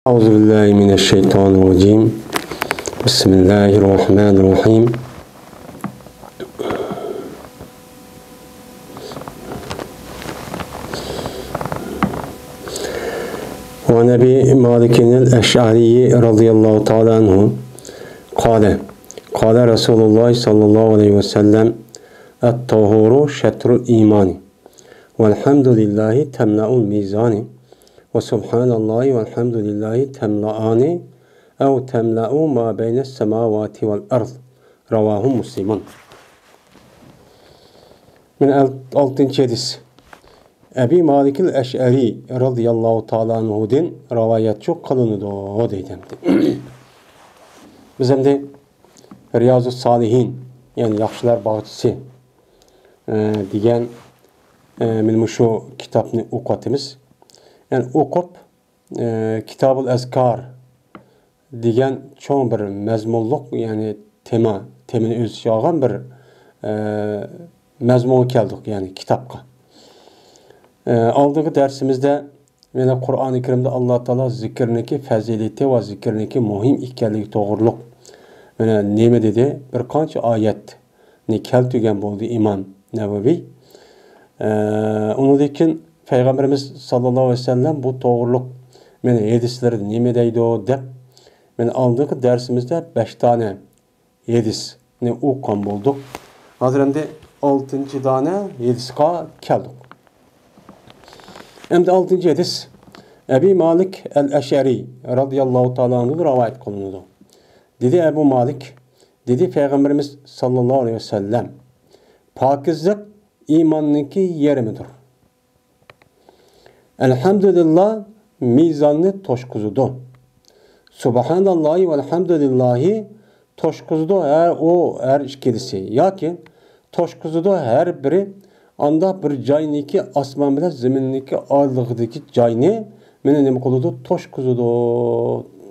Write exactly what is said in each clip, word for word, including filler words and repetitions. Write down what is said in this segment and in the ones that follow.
أعوذ بالله من الشيطان الرجيم. بسم الله الرحمن الرحيم. وعن أبي مالك الأشعري رضي الله تعالى عنه قال، قال رسول الله صلى الله عليه وسلم: الطهور شطر الإيمان، والحمد لله تملأ الميزان، وسبحان الله والحمد لله تملأان، أو تملأ ما بين السماوات والأرض. رواه مسلم. مانا ئالتىنچى ھەدىس. ئەبى مالىكىل ئەشئەرى رەزىياللاھۇ تائالا ئەنھۇدىن رىۋايەتچۇ قىلىنىدۇ دەيدۇ. بىز ئەمدى رىيازۇس سالىھىن، يەنى ياخشىلار باغچىسى، ئە، دېگەن، ئە، مانا مۇشۇ كىتابنى ئوقۇۋاتىمىز. يەنى ئوقۇپ، ئە، كىتابۇل ئەزكار دېگەن چوڭ بىر مەزمۇنلۇق، يەنى تېما، تېمىنى ئۆز ئىچىگە ئالغان بىر، ئە، مەزمۇنغا كەلدۇق، يەنى كىتابقا. ئە، ئالدىنقى دەرسىمىزدە مانا قۇرئانى كەرىمدە ئاللا تائالا زىكىرنىڭكى پەزىلىتى ۋە زىكىرنىڭكى مۇھىم ئىكەنلىكى توغرۇلۇق مانا نېمە دېدى؟ بىر قانچە ئايەتنى كەلتۈرگەن بولدى ئىمام نەۋەۋى. ئە، ئۇنىڭدىن كېيىن پەيغەمبىرىمىز ساللاللاھۇ ئەلەيھى ۋەسەللەم بۇ توغرۇلۇق مانا ھەدىسلىرىدە نېمە دەيدۇ دەپ، مانا ئالدىنقى دەرسىمىزدە بەش دانە ھەدىسنى ئوقۇغان بولدۇق. ھازىر ئەمدى ئالتىنچى دانە ھەدىسقا كەلدۇق. ئەمدى ئالتىنچى ھەدىس ئەبى مالىك ئەل ئەشئەرى رەزىياللاھۇ تائالا ئەنھۇدىن رىۋايەت قىلىنىدۇ. دېدى ئەبۇ مالىك، دېدى پەيغەمبىرىمىز ساللاللاھۇ ئەلەيھى ۋەسەللەم: پاكىزلىق ئىماننىڭكى يېرىمىدۇر. ئەلھەمدۇلىللا مىزاننى توشقۇزىدۇ. سۇبھاناللاھى ۋەلھەمدۇلىللاھى توشقۇزىدۇ ھەر، ئۇ ھەر ئىككىلىسى. ياكى توشقۇزىدۇ ھەر بىرى ئانداق بىر جاينىكى، ئاسمان بىلەن زېمىننىڭكى ئارىلىقىدىكى جاينى مانا نېمە قىلىدۇ؟ توشقۇزىدۇ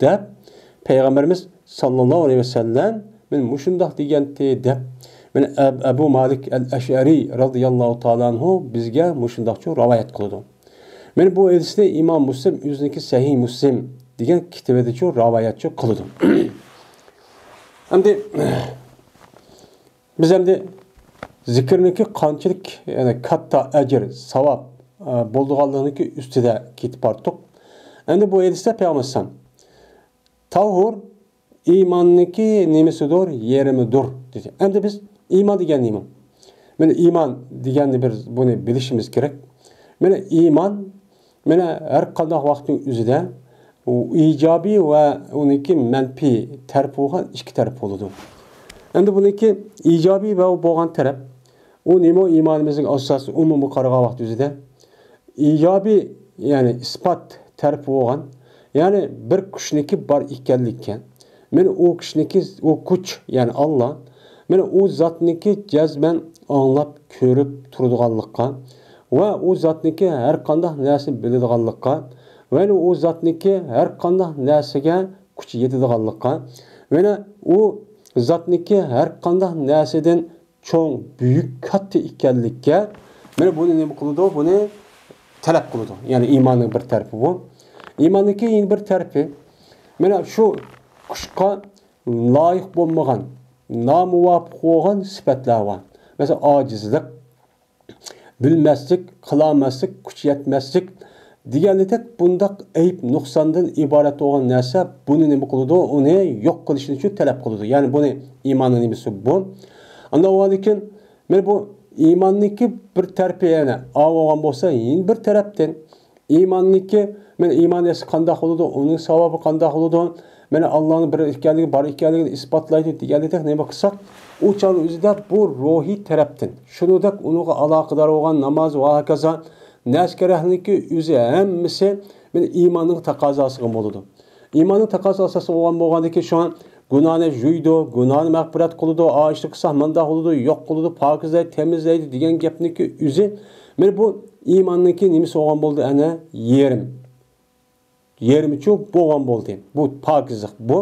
دەپ پەيغەمبىرىمىز ساللاللاھۇ ئەلەيھى ۋەسەللەم مانا مۇشۇنداق دېگەنتى دەپ، مانا ئەب-، ئەبۇ مالىك ئەل ئەشئەرى رەزىياللاھۇ تائالا ئەنھۇ بىزگە مۇشۇنداقچۇ رىۋايەت قىلىدۇ. مانا بۇ ھەدىسنى ئىمام مۇسلىم ئۆزىنىڭكى سەھىھ مۇسلىم دېگەن كىتابىدىچۇ رىۋايەتچۇ قىلىدۇ. ئەمدى بىز ئەمدى زىكىرنىڭكى قانچىلىك، يەنى كاتتا ئەجىر، ساۋاب، ئە، بولىدىغانلىقىنىڭكى ئۈستىدە كېتىپ بارتۇق. ئەمدى بۇ ھەدىستە پەيغەمبەر ئەلەيھىسسالام تاھۇر ئىماننىڭكى نېمىسىدۇر؟ يېرىمىدۇر دېدى. ئەمدى بىز ئىمان دېگەن نېمە؟ مانا ئىمان دېگەننى بىر بۇنى بىلىشىمىز كېرەك. مانا ئىمان، مانا ھەر قانداق ۋاقىتنىڭ ئۆزىدە ئۇ ئىجابىي ۋە ئۇنىڭكى مەنپىي تەرىپى بولغان ئىككى تەرەپ بولىدۇ. ئەمدى بۇنىڭكى ئىجابىي ۋە بولغان تەرەپ، ئۇ نېمە؟ ئىمانىمىزنىڭ ئاساسى ئومۇمىي قارىغان ۋاقىت ئۆزىدە ئىجابىي، يەنى ئىسپات تەرىپى بولغان، يەنى بىر كۈچنىڭكى بار ئىكەنلىكى. مانا ئۇ كۈچنىڭكى، ئۇ كۈچ، يەنى ئاللا، مانا ئۇ زاتنىڭكى جەزمەن ئاڭلاپ، كۆرۈپ تۇرىدىغانلىققا ۋە ئۇ زاتنىڭكى ھەر قانداق نەرسىنى بىلىدىغانلىققا ۋە ئۇ زاتنىڭكى ھەر قانداق نەرسىگە كۈچ يېتىدىغانلىققا، مانا ئۇ زاتنىڭكى ھەر قانداق نەرسىدىن چوڭ، بۈيۈك، كاتتا ئىكەنلىككە، مانا بۇنى نېمە قىلىدۇ؟ بۇنى تەلەپ قىلىدۇ. يەنى ئىماننىڭ بىر تەرىپى بۇ. ئىماننىڭكى يەنە بىر تەرىپى، مانا شۇ كۈچكە لايىق بولمىغان، نامۇۋاپىق بولغان سۈپەتلەر بار. مەسىلەن، ئاجىزلىق، بىلمەسلىك، قىلالماسلىق، كۈچ يەتمەسلىك دېگەنلىكتەك بۇنداق ئەيىب، نۇقساندىن ئىبارەت بولغان نەرسە بۇنى نېمە قىلىدۇ؟ ئۇنى يوق قىلىشنى شۇ تەلەپ قىلىدۇ. يەنى بۇنى ئىماننىڭ نېمىسى بۇ. ئاندىن ئۇنىڭدىن كېيىن مانا بۇ ئىماننىڭكى بىر تەرىپى يەنە ئاۋۇ بولغان بولسا، يەنە بىر تەرەپتىن ئىماننىڭكى، مانا ئىمان ئەسلى قانداق بولىدۇ، ئۇنىڭ ساۋابى قانداق بولىدۇ، مانا ئاللانىڭ بىر ئىكەنلىكى، بار ئىكەنلىكىنى ئىسپاتلايدۇ دېگەندەك نېمە قىلساق، ئۇ چاغنىڭ ئۆزىدە بۇ روھىي تەرەپتىن، شۇنىڭدەك ئۇنىڭغا ئالاقىدار بولغان ناماز ۋە ھاكازا نەرسە-كەرەكلىكى ئۆزى ھەممىسى مانا ئىماننىڭ تەقەززاسىغا بولىدۇ. ئىماننىڭ تەقەززاسى ئاساسىدا بولغان بولغاندىكىن شۇڭا گۇناھنى يۇيىدۇ، گۇناھنى مەغپىرەت قىلىدۇ، ئاشۇنى قىلسا مۇنداق بولىدۇ، يوق قىلىدۇ، پاكىزلەيدۇ، تەمىزلەيدۇ دېگەن گەپنىڭكى ئۆزى، مانا بۇ ئىماننىڭكى نېمىسى بولغان بولدى؟ ئەنە يېرىم. يېرىمىچۇ بولغان بولدى. بۇ پاكىزلىق بۇ.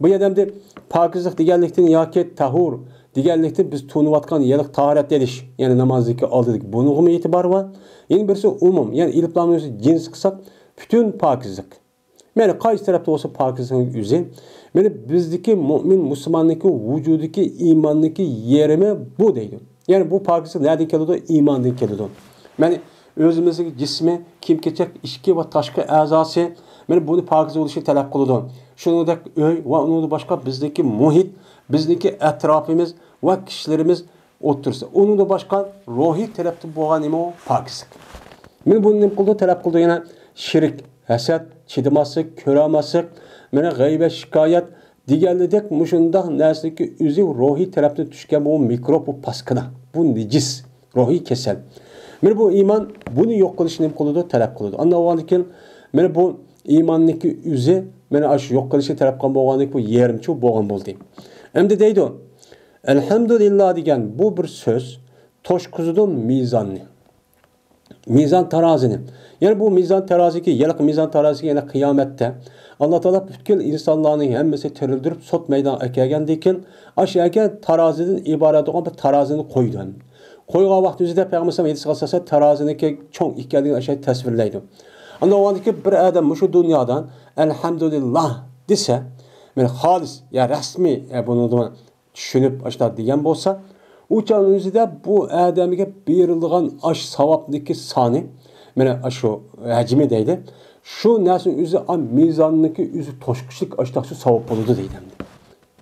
بۇ يەردە ئەمدى پاكىزلىق دېگەنلىكتىن ياكى تەھۇر دېگەنلىكتىن بىز تونۇۋاتقان ھېلىقى تاھارەت ئېلىش، يەنى نامازدىكى ئالدىدىكى بۇنىڭغىمۇ ئېتىبار بار. يەنە بىرسى ئومۇم، يەنى ئېلىپلامنى ئۆزى جىنس قىلساق، پۈتۈن پاكىزلىق. مەيلى، قايسى تەرەپتە بولسا پاكىزلىقنىڭ ئۆزى، مەيلى، بىزدىكى مۆمىن مۇسۇلماننىڭكى ۋۇجۇدىدىكى ئىماننىڭكى يېرىمى بۇ دەيدۇ. يەنى بۇ پاكىزلىق نەدىن كېلىدۇ؟ ئىماندىن كېلىدۇ. مەيلى، ئۆزىمىزنىڭ جىسمى، كىيىم-كېچەك، ئىچكى ۋە تاشقى ئەزاسى، مەيلى، بۇنى پاكىز بولۇشنى تەلەپ قىلىدۇ. شۇنىڭدەك ئۆي ۋە ئۇنىڭدىن باشقا بىزنىڭكى مۇھىت، بىزنىڭكى ئەتراپىمىز ۋە كىشىلىرىمىز ئوتتۇرىسى. ئۇنىڭدىن باشقا روھىي تەرەپتە بولغان نېمە ئۇ؟ پاكىزلىق. مەيلى، بۇنى نېمە قىلىدۇ؟ تەلەپ قىلىدۇ يەنە شىرك، ھەسەت، چىدىماسلىق، كۆرەلمەسلىك، مەيلى، غەيۋەت، شىكايەت، دېگەنلىدەك مۇشۇنداق نەرسىنىڭكى ئۆزى روھىي تەرەپتىن چۈشكەن بۇ مىكروب، بۇ پاسكىنا، بۇ نىجىس، روھىي كېسەل. مەيلى، بۇ ئىمان بۇنى يوق قىلىشنى نېمە قىلىدۇ؟ تەلەپ قىلىدۇ. ئاندىن بولغاندىن كېيىن، مەيلى، بۇ ئىماننىڭكى ئۆزى، مەيلى، ئاشۇ يوق قىلىشنى تەلەپ قىلغان بولغاندىن كېيىن، بۇ يېرىمچە بولغان بولدى. ئەمدى دەيدۇ، ئەلھەمدۇلىللا دېگەن بۇ بىر سۆز توشقۇزىدۇ مىزاننى. مىزان تارازىنى. يەنى بۇ مىزان تارازىكى، ھېلىقى مىزان تارازىكى يەنە قىيامەتتە ئاللا تائالا پۈتكۈل ئىنسانلارنى ھەممىسى تىرىلدۈرۈپ، سوت مەيدانىغا ئەكەلگەندىن كېيىن، ئاشۇ يەرگە تارازىدىن ئىبارەت بولغان بىر تارازىنى قويىدۇ. قويغان ۋاقتى ئۆزىدە پەيغەمبەر ئەلەيھىسسالام ھەدىسىگە ئاساسەن تارازىنىڭكى چوڭ ئىكەنلىكىنى ئاشۇ يەردە تەسۋىرلەيدۇ. ئاندىن بولغاندىن كېيىن بىر ئادەم مۇشۇ دۇنيادا ئەلھەمدۇلىللا دېسە، مەن خالىس، يا رەسمىي، يا بۇنىڭدىن چۈشىنىپ ئاشۇنداق دېگەن بولسا، ئۇ چاغنىڭ ئۆزىدە بۇ ئادەمگە بېرىلىدىغان ئاش ساۋابنىڭكى سانى، مانا ئاشۇ ھەجمى دەيدۇ. شۇ نەرسىنىڭ ئۆزى ئا مىزاننىڭكى ئۆزى توشقۇچىلىك ئاشۇنداق شۇ ساۋاب بولىدۇ دەيدۇ ئەمدى.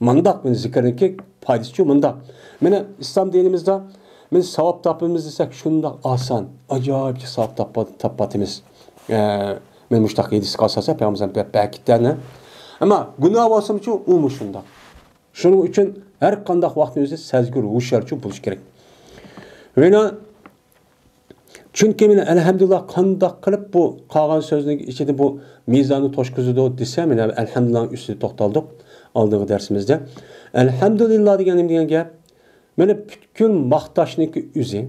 مانداق مانا زىكىرنىڭكى پايدىسىچۇ مانداق. مانا ئىسلام دىنىمىزدا مانا ساۋاب تاپىمىز دېسەك شۇنداق ئاسان، ئاجايىپچە ساۋاب تاپا-، تاپاتىمىز. ئە، مانا مۇشۇنداق ھەدىسكە ئاساسەن پەيغەمبەر بە-، بەركىتلەرنى. ئەمما گۇناھ بولسىمۇچۇ ئۇمۇ شۇنداق. شۇنىڭ ئۈچۈن ھەر قانداق ۋاقىتنىڭ ئۆزى سەزگۈر، ھوشيارچۇ بولۇش كېرەك. ۋىنا، چۈنكى مانا ئەلھەمدۇلىللا قانداق قىلىپ بۇ قالغان سۆزنىڭ ئىچىدە بۇ مىزاننى توشقۇزىدۇ دېسە، مانا ئەلھەمدۇلىللانىڭ ئۈستىدە توختالدۇق ئالدىنقى دەرسىمىزدە. ئەلھەمدۇلىللا دېگەن نېمە دېگەن گەپ؟ مانا پۈتكۈل ماختاشنىڭكى ئۆزى،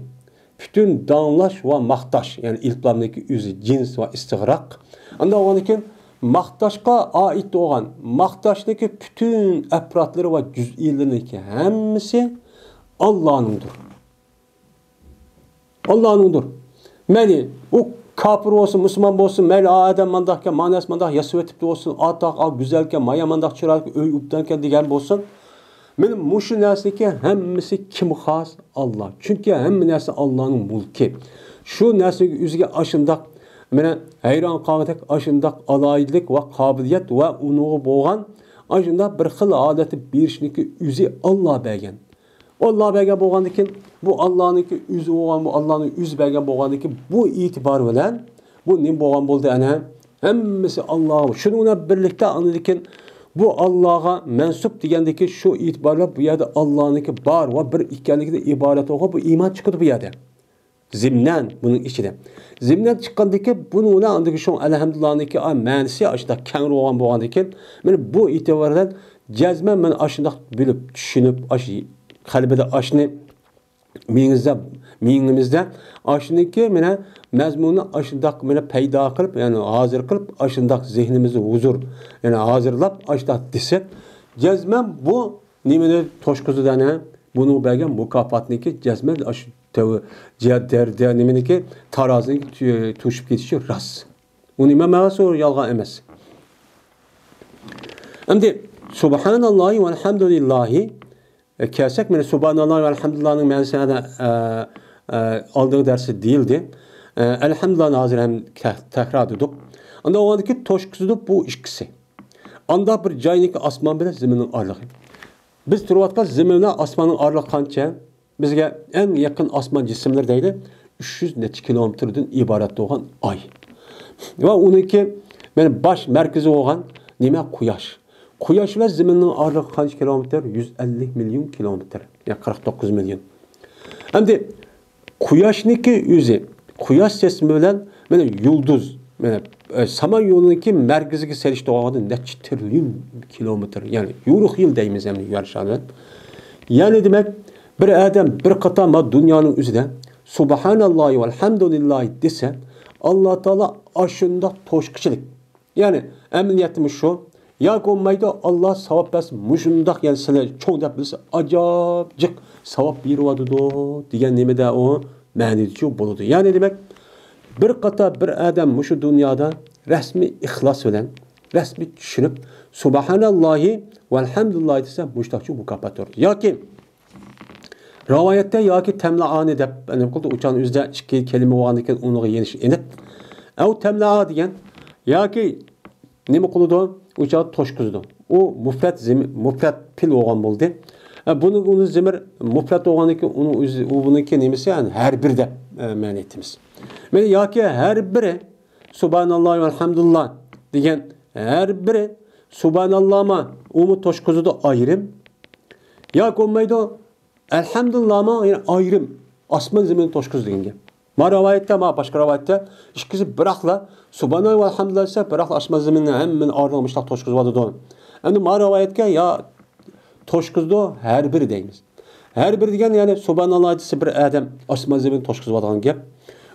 پۈتۈن داڭلاش ۋە ماختاش، يەنى ئېلىپلامنىڭكى ئۆزى جىنس ۋە ئىستىغراق. ئاندىن بولغاندىن كېيىن ماختاشقا ئائىت بولغان، ماختاشنىڭكى پۈتۈن ئەپرادلىرى ۋە جۈزئىيلىرىنىڭكى ھەممىسى ئاللانىڭدۇر. ئاللانىڭدۇر. مەيلى، ئۇ كاپىر بولسۇن، مۇسۇلمان بولسۇن، مەيلى، ئا ئادەم مانداقكەن، مانا نەرسە مانداق ياسىۋېتىپتۇ بولسۇن، ئاتاق، ئا گۈزەلكەن، مايا مانداق چىرايلىق ئۆي ئوبدانكەن دېگەن بولسۇن. مانا مۇشۇ نەرسىنىڭكى ھەممىسى كىم خاس؟ ئاللا. چۈنكى ھەممە نەرسە ئاللانىڭ مۈلكى. شۇ نەرسىنىڭ ئۆزىگە ئاشۇنداق، مانا ھەيران قالغۇدەك ئاشۇنداق ئالاھىدىلىك ۋە قابىلىيەت ۋە ئۇنىڭغا بولغان ئاشۇنداق بىر خىل ھالەتنى بېرىشنىڭكى ئۆزى ئاللا بەرگەن. ئاللا بەرگەن بولغاندىكىن، بۇ ئاللانىڭكى ئۆزى بولغان، بۇ ئاللانىڭ ئۆزى بەرگەن بولغاندىكىن، بۇ ئېتىبار بىلەن بۇ نېمە بولغان بولدى ئەنە؟ ھەممىسى ئاللاغا. شۇنىڭ بىلەن بىرلىكتە ئاندىن كېيىن بۇ ئاللاغا مەنسۇپ دېگەندىكى شۇ ئېتىبار بىلەن بۇ يەردە ئاللانىڭكى بار ۋە بىر ئىكەنلىكىدىن ئىبارەت بولغان بۇ ئىمان چىقىدۇ بۇ يەردە. زىمنەن بۇنىڭ ئىچىدە. زىمنەن چىققاندىكى بۇنىڭ بىلەن ئاندىكى شۇ ئەلھەمدۇلىللانىڭكى مەنىسى ئاشۇنداق كەڭرى بولغان بولغاندىكىن، مانا بۇ ئېتىبار بىلەن جەزمەن مانا ئاشۇنداق بىلىپ، چۈشىنىپ، ئاشۇ قەلبىدە ئاشۇنى مېڭىزدە، مېڭىمىزدە ئاشۇنىڭكى مانا مەزمۇننى ئاشۇنداق مانا پەيدا قىلىپ، يەنى ھازىر قىلىپ، ئاشۇنداق زېھنىمىزنى ھۇزۇر، يەنى ھازىرلاپ، ئاشۇنداق دېسەك، جەزمەن بۇ نېمىنى توشقۇزىدۇ ئەنە؟ بۇنىڭ بەرگەن مۇكاپاتنىكى جەزمەن ئاشۇ تەۋ-، جە-، دەر-، دەر-، نېمىنىكى تارازىنىڭ تۇ-، توشۇپ كېتىشى راست. ئۇنى مەن مەۋسۇ يالغان ئەمەس. ئەمدى سۇبھاناللاھى ۋەلھەمدۇلىللاھى، ئە، كەلسەك، مانا سۇبھاناللاھى ۋەلھەمدۇلىللاھنىڭ مەنىسى ھەدە، ئە، ئە، ئالدىنقى دەرستە دېيىلدى. ئە، ئەلھەمدۇلىللاھنى ھازىر ھەم تە-، تەكرارلىدۇق. ئاندىن ئۇنىڭدىكى توشقۇزىدۇ بۇ ئىككىسى. ئاندا بىر جاينىڭكى ئاسمان بىلەن زېمىننىڭ ئارىلىقى. بىز تۇرۇۋاتقان زېمىن بىلەن ئاسماننىڭ ئارىلىقى قانچە؟ بىزگە ئەڭ يېقىن ئاسمان جىسىملىرى دەيلى، ئۈچ يۈز نەچچە كىلومېتىردىن ئىبارەت بولغان ئاي. ۋە ئۇنىڭكى، مانا، باش مەركىزى بولغان نېمە؟ قۇياش. قۇياش بىلەن زېمىننىڭ ئارىلىقى قانچە كىلومېتىر؟ يۈز ئەللىك مىليون كىلومېتىر. يا قىرىق توققۇز مىليون. ئەمدى قۇياشنىڭكى ئۆزى، قۇياش سىستېما بىلەن، مانا، يۇلدۇز، مانا، ئە، سامان يولىنىڭكى مەركىزىگە سېلىشتۇرغاندا نەچچە تىرىليون كىلومېتىر، يەنى يورۇق يىل دەيمىز ئەمدى يەر شارى بىلەن. يەنى دېمەك، بىر ئادەم بىر قېتىم ما دۇنيانىڭ ئۆزىدە سۇبھاناللاھى ۋەلھەمدۇلىللاھى دېسە، ئاللا تائالا ئاشۇنداق توشقۇچىلىق. يەنى ئەمەلىيەتتىمۇ شۇ. ياكى بولمايدۇ، ئاللا ساۋاب بەرسە، مۇشۇنداق، يەنى سىلى چوڭ دەپ بىلسە، ئاجايىپ جىق ساۋاب بېرىۋاتىدۇ دېگەن نېمىدە ئۇ مەنىدىچۇ بولىدۇ. يەنى دېمەك، بىر قاتار بىر ئادەم مۇشۇ دۇنيادا رەسمىي ئىخلاس بىلەن، رەسمىي چۈشىنىپ، سۇبھاناللاھى ۋەلھەمدۇلىللاھى دېسە، مۇشتاقچۇ مۇكاپات بېرىدۇ. ياكى رىۋايەتتە ياكى تەملەئانى دەپ نېمە قىلدى، ئۇچان ئۆزىدە ئىككى كەلىمە بولغاندىكىن ئۇنىڭغا يېنىش ئېنىق. ئەۋ تەملەئا دېگەن ياكى نېمە قىلىدۇ؟ ئۇچان توشقۇزىدۇ. ئۇ مۇفرەت زىم-، مۇفرەت پېئىل بولغان بولدى. ئە، بۇنىڭ ئۇنى زىمىر مۇفرەت بولغاندىكىن ئۇنىڭ ئۆزى، ئۇ بۇنىڭكى نېمىسى، يەنى ھەر بىر دەپ، ئە، مەنە ئېيتىمىز. مانا ياكى ھەر بىرى سۇبھاناللاھ ۋەلھەمدۇلىللاھ دېگەن ھەر بىرى سۇبھاناللاھمۇ ئۇمۇ توشقۇزىدۇ ئايرىم. ياكى بولمايدۇ، ئەلھەمدۇلىللاھمۇ يەنە ئايرىم ئاسمان زېمىننى توشقۇزىدۇ دېگەن گەپ. ما رىۋايەتتە، ما باشقا رىۋايەتتە ئىككىسى بىراقلا سۇبھاناللاھ ۋەلھەمدۇلىللاھ دېسە، بىراقلا ئاسمان زېمىننى ھەممىنى ئارىدىن مۇشتاق توشقۇزۇۋاتىدۇ. ئەمدى ما رىۋايەتكە يا توشقۇزىدۇ ھەر بىرى دەيمىز. ھەر بىرى دېگەن، يەنى سۇبھاناللاھ دېسە بىر ئادەم ئاسمان زېمىننى توشقۇزۇۋاتقان گەپ.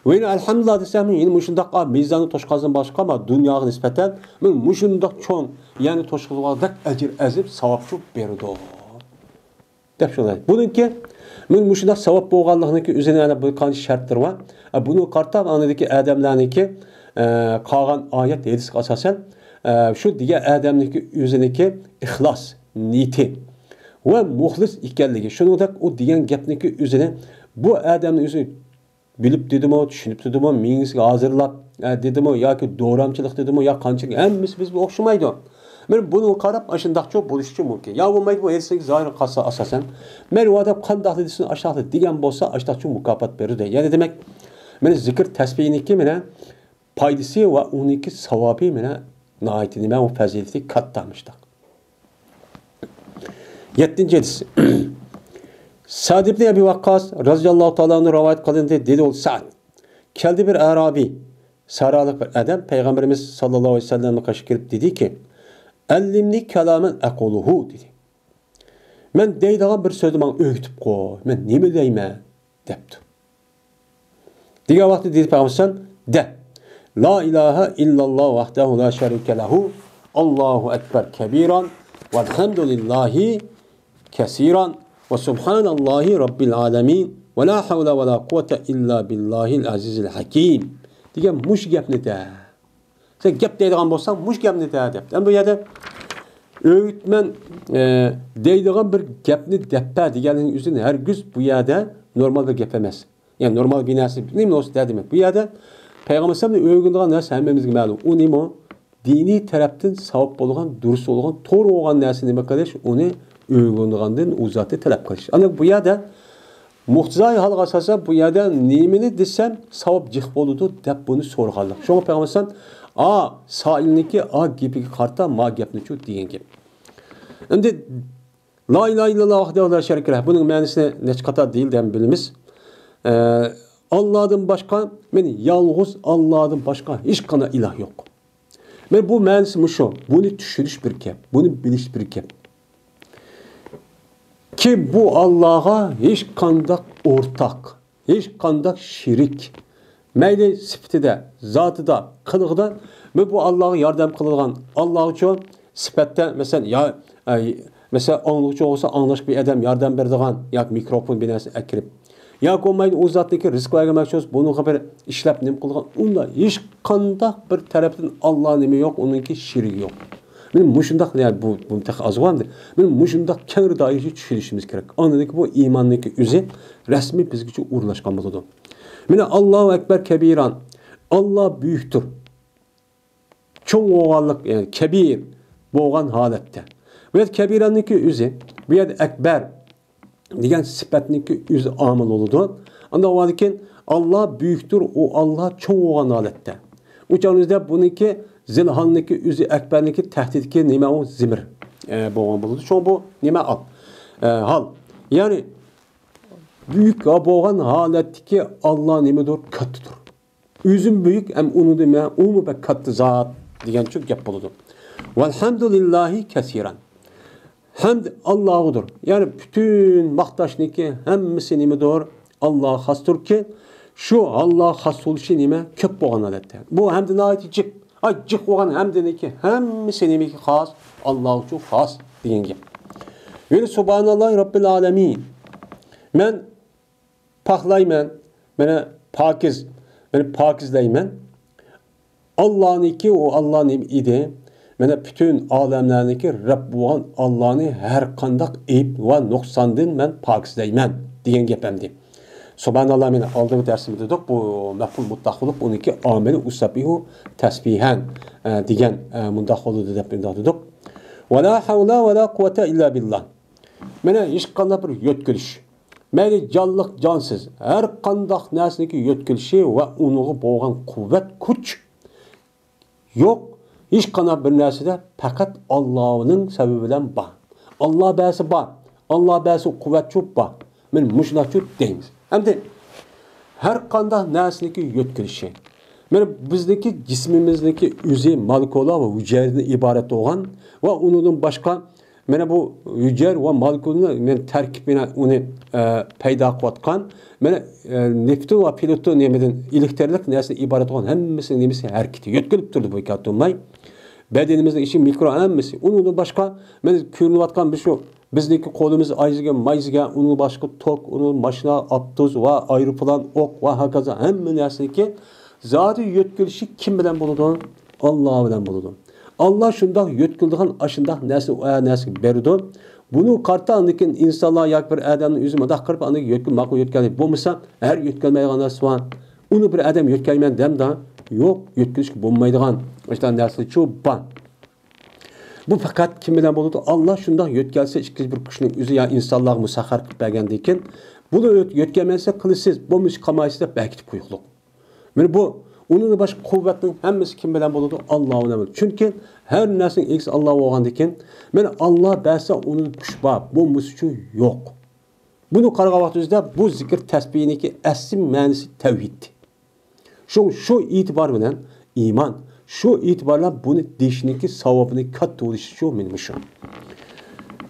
ۋە يەنە ئەلھەمدۇلىللاھ دېسە، يەنە مۇشۇنداق مىزاننى توشقانسىدىن باشقا، ما دۇنياغا نىسبەتەن مۇشۇنداق چوڭ، يەنى توشقۇزۇۋاتقاندەك ئەجىر ئەزىم ساۋابچۇ بېرىدۇ. دەپ شۇنداق. بۇنىڭكى مانا مۇشۇنداق ساۋاب بولغانلىقىنىڭكى ئۆزىنىڭ يەنە بىر قانچە شەرتلىرى بار. ئە، بۇنى قارىتاپ، ئاندىكى ئادەملەرنىڭكى، ئە، قالغان ئايەت، ھەدىسكە ئاساسەن، ئە، شۇ دېگەن ئادەمنىڭكى ئۆزىنىڭكى ئىخلاس نىيىتى ۋە مۇخلىس ئىكەنلىكى، شۇنىڭدەك ئۇ دېگەن گەپنىڭكى ئۆزىنى بۇ ئادەمنىڭ ئۆزى بىلىپ دېدىمۇ، چۈشىنىپ دېدىمۇ، مېڭىسىگە ھازىرلاپ، ئە، دېدىمۇ ياكى دورامچىلىق دېدىمۇ، يا قانچىلىك، ھەممىسى بىز بىلەن ئوخشىمايدۇ. مانا بۇنىڭغا قاراپ ئاشۇنداقچۇ بولۇشىچۇ مۇمكىن. يا بولمايدۇ، بۇ ھەدىسنىڭ زاھىرىغا قارىسا ئاساسەن، مەن ئۇ ئادەم قانداقلا دېسۇن، ئاشۇنداقلا دېگەن بولسا، ئاشۇنداقچۇ مۇكاپات بېرىدۇ. يەنى دېمەك، مانا زىكىر تەسبىھنىڭكى مانا پايدىسى ۋە ئۇنىڭكى ساۋابى مانا ناھايىتى نېمە، ئۇ پەزىلىتى كاتتا مۇشتاق. يەتتىنچى ھەدىس. سەئد ئىبنى ئەبى ۋەققاس رەزىياللاھۇ تائالا ئەنھۇ رىۋايەت قىلىندى، دېدى ئۇ سەئد. كەلدى بىر ئەرابىي، سەھرالىق بىر ئادەم پەيغەمبىرىمىز ساللاللاھۇ ئەلەيھى ۋەسەللەمنىڭ قېشىغا كېلىپ دېدىكى، «ئەللىمنى كالامەن ئەقۇلۇھۇ» دېدى. «مەن دەيدىغان بىر سۆزنى ماڭا ئۆگىتىپ قوي، مەن نېمە دەيمەن؟» دەپتۇ. دېگەن ۋاقىتتا دېدى پەيغەمبەر، دە، لا ئىلاھە ئىللاللاھ ۋەھدەھۇ لا شەرىكە لەھۇ، ئاللاھۇ ئەكبەر كەبىران، ۋەلھەمدۇلىللاھى كەسىران، ۋە سۇبھاناللاھى رەببىل ئالەمىن، ۋە لا ھەۋلە ۋە لا قۇۋۋەتە ئىللا بىللاھىل ئەزىزىل ھەكىم دېگەن مۇشۇ گەپنى دە. سەن گەپ دەيدىغان بولساڭ، مۇشۇ گەپنى دە دەپتۇ. ئەمدى بۇ يەردە ئۆگىتىمەن، ئە، دەيدىغان بىر گەپنى دەپ بەر دېگەننىڭ ئۆزى ھەرگىز بۇ يەردە نورمال بىر گەپ ئەمەس. يەنى نورمال بىر نەرسە، نېمە بولسا دە دېمەك. بۇ يەردە پەيغەمبەر ئەلەيھىسسالامنى ئۆگىنىدىغان نەرسە ھەممىمىزگە مەلۇم. ئۇ نېمە؟ دىنىي تەرەپتىن ساۋاب بولغان، دۇرۇس بولغان، توغرا بولغان نەرسە نېمە قىلىش؟ ئۇنى ئۆگىنىدىغاندىن ئۇ زاتنى تەلەپ قىلىش. ئەنە بۇ يەردە مۇقتىزاي ھالغا ئاساسەن بۇ يەردە نېمىنى دېسەم ساۋاب جىق بولىدۇ دەپ بۇنى سورىغانلىق. شۇڭا پەيغەمبەر ئەلەيھىسسالام ئا سائىلنىڭكى ئا گېپىگە قارىتا ما گەپنىچۇ دېگەن گەپ. ئەمدى لا ئىلاھە ئىللاللاھ ۋەھدەھۇ لا شەرىكە لەھ. بۇنىڭ مەنىسى نەچچە قاتار دېيىلدى ھەم بىلىمىز. ئە، ئاللادىن باشقا، مەن يالغۇز ئاللادىن باشقا ھېچقانداق ئىلاھ يوق. مەن بۇ مەنىسى مۇشۇ. بۇنى چۈشىنىش بىر گەپ، بۇنى بىلىش بىر گەپ. كى بۇ ئاللاغا ھېچقانداق ئورتاق، ھېچقانداق شېرىك، مەيلى سۈپىتىدە، زاتىدا، قىلىقىدا، مەن بۇ ئاللاغا ياردەم قىلىدىغان، ئاللاغىچۇ سۈپەتتە، مەسىلەن، يا، ئەي، مەسىلەن، ئاڭلىغۇچى بولسا ئاڭلاشقا بىر ئادەم ياردەم بېرىدىغان ياكى مىكروفون بىر نەرسە ئەكىرىپ، ياكى بولمايدۇ ئۇ زاتنىكى رىزىق بەرگەن مەخسۇس بۇنىڭغا بىر ئىشلەپ نېمە قىلىدىغان، ئۇنداق ھېچقانداق بىر تەرەپتىن ئاللا نېمە يوق، ئۇنىڭكى شېرىكى يوق. مانا مۇشۇنداق، يا بۇ، بۇ تېخى ئازغۇ ئەمدى. مانا مۇشۇنداق كەڭرى دائىرىدە چۈشىنىشىمىز كېرەك. ئاندىن كېيىن بۇ ئىماننىڭكى ئۆزى رەسمىي بىزگىچە ئورۇنلاشقان بولىدۇ. مانا، ئاللاھۇ ئەكبەر كەبىران. ئاللا بۈيۈكتۇر. چوڭ بولغانلىق، يەنى كەبىر بولغان ھالەتتە. بۇ يەردە كەبىراننىڭكى ئۆزى، بۇ يەردە ئەكبەر دېگەن سۈپەتنىڭكى ئۆزى ئامىل بولىدۇ. ئاندىن ئۇنىڭدىن كېيىن، ئاللا بۈيۈكتۇر، ئۇ ئاللا چوڭ بولغان ھالەتتە. ئۇ چاغنىڭ ئۆزىدە بۇنىڭكى زىلھالنىڭكى ئۆزى، ئەكبەرنىڭكى تەھدىتكى نېمە ئۇ؟ زىمىر، ئە، بولغان بولىدۇ. چوڭ بۇ نېمە؟ ئال، ئە، ھال. يەنى بۈيۈك بولغان ھالەتتىكى ئاللا نېمىدۇر؟ كاتتىدۇر. ئۆزىمۇ بۈيۈك، ھەم ئۇنىڭدىن مەن ئۇمۇ بەك كاتتا زات دېگەنچۇ گەپ بولىدۇ. ۋەلھەمدۇلىللاھى كەسىران. ھەمد ئاللاغىدۇر. يەنى پۈتۈن ماختاشنىڭكى ھەممىسى نېمىدۇر؟ ئاللاغا خاستۇركى، شۇ ئاللاغا خاس بولۇشى نېمە؟ كۆپ بولغان ھالەتتە. بۇ ھەمدى ناھايىتى جىق. ئاي، جىق بولغان ھەمدىنىڭكى ھەممىسى نېمىگە خاس؟ ئاللاغىچۇ خاس دېگەن گەپ. يەنى سۇبھاناللاھى رەببىل ئالەمىن. مەن پاكلايمەن، مانا پاكىز، مانا پاكىزلەيمەن. ئاللانىڭكى، ئۇ ئاللا نېمە ئىدى؟ مانا پۈتۈن ئالەملەرنىڭكى رەببى بولغان ئاللانى ھەر قانداق ئەيىب ۋە نۇقساندىن مەن پاكىزلەيمەن دېگەن گەپ ئەمدى. سۇبھاناللا، مانا ئالدىنقى دەرسىمىزدە دېدۇق، بۇ مەپئۇل مۇتلەق بولۇپ، ئۇنىڭكى ئامىلى ئۇسەببىھۇ تەسبىھەن، ئە، دېگەن، ئە، مۇنداق بولىدۇ دەپ مۇنداق دېدۇق. ۋەلا ھەۋلە ۋەلا قۇۋۋەتە ئىللا بىللا. مانا ھېچقانداق بىر يۆتكىلىش، مەيلى جانلىق، جانسىز، ھەر قانداق نەرسىنىڭكى يۆتكىلىشى ۋە ئۇنىڭغا بولغان قۇۋۋەت، كۈچ يوق. ھېچقانداق بىر نەرسىدە پەقەت ئاللانىڭ سەۋەبى بىلەن بار. ئاللا بەرسە بار. ئاللا بەرسە قۇۋۋەتچۇ بار. مانا مۇشۇنداقچۇ دەيمىز. ئەمدى ھەر قانداق نەرسىنىڭكى يۆتكىلىشى. مانا بىزنىڭكى جىسمىمىزنىڭكى ئۆزى مولېكۇلا ۋە ھۈجەيرىدىن ئىبارەت بولغان ۋە ئۇنىڭدىن باشقا مانا بۇ ھۈجەيرە ۋە مولېكۇلنى مانا تەركىبىنى ئۇنى، ئە، پەيدا قىلىۋاتقان مانا، ئە، نېفىتون ۋە پلۇتون نېمىدىن ئېلېكترلىق نەرسىدىن ئىبارەت بولغان ھەممىسىنىڭ نېمىسى ھەرىكىتى يۆتكىلىپ تۇرىدۇ بۇ كاتونماي. بەدىنىمىزنىڭ ئىچى مىكرو ھەممىسى. ئۇنىڭدىن باشقا مانا كۆرۈنۈۋاتقان مۇشۇ بىزنىڭكى قولىمىز ئايزىگە، مايزىگە، ئۇنىڭ باشقا توك، ئۇنىڭ ماشىنا، ئاپتوبۇس ۋە ئايروپىلان، ئوق ۋە ھاكازا ھەممە نەرسىنىڭكى زادى يۆتكىلىشى كىم بىلەن بولىدۇ؟ ئاللا بىلەن بولىدۇ. ئاللا شۇنداق يۆتكىلىدىغان ئاشۇنداق نەرسە، ئە، نەرسىگە بېرىدۇ. بۇنى قارىتا ئاندىن كېيىن ئىنسانلار ياكى بىر ئادەمنىڭ ئۆزى مۇنداق قىلىپ ئاندىن يۆتكىلىپ ماقۇل يۆتكەلدى. بولمىسا ھەر يۆتكەلمەيدىغان نەرسە بار. ئۇنى بىر ئادەم يۆتكەلمەيمەن دەمدا يوق، يۆتكىلىشكە بولمايدىغان ئاشۇنداق نەرسىچۇ بار. بۇ پەقەت كىم بىلەن بولىدۇ؟ ئاللا شۇنداق يۆتكەلسە، ئىككىنچى بىر كۈچنىڭ ئۆزى يا ئىنسانلارغا مۇسەخخەر قىلىپ بەرگەندىن كېيىن، بۇنى يۆت-، يۆتكەلمەسە قىلىسىز، بولمىسا قىلمايسىز دەپ بەكىتىپ قويۇقلۇق. مانا بۇ، ئۇنىڭدىن باشقا قۇۋۋەتنىڭ ھەممىسى كىم بىلەن بولىدۇ؟ ئاللا بىلەن بولىدۇ. چۈنكى ھەر نەرسىنىڭ ئىگىسى ئاللا بولغاندىن كېيىن، مانا ئاللا بەرسە ئۇنىڭ كۈچى بار، بولمىسىچۇ يوق. بۇنى قارىغان ۋاقتىمىزدا بۇ زىكىر تەسبىھنىڭكى ئەسلى مەنىسى تەۋھىد. شۇ، شۇ ئېتىبار بىلەن ئىمان، شۇ ئېتىبار بىلەن بۇنى دېيىشنىڭكى ساۋابىنى كاتتا بولۇشى شۇ، مانا مۇشۇ.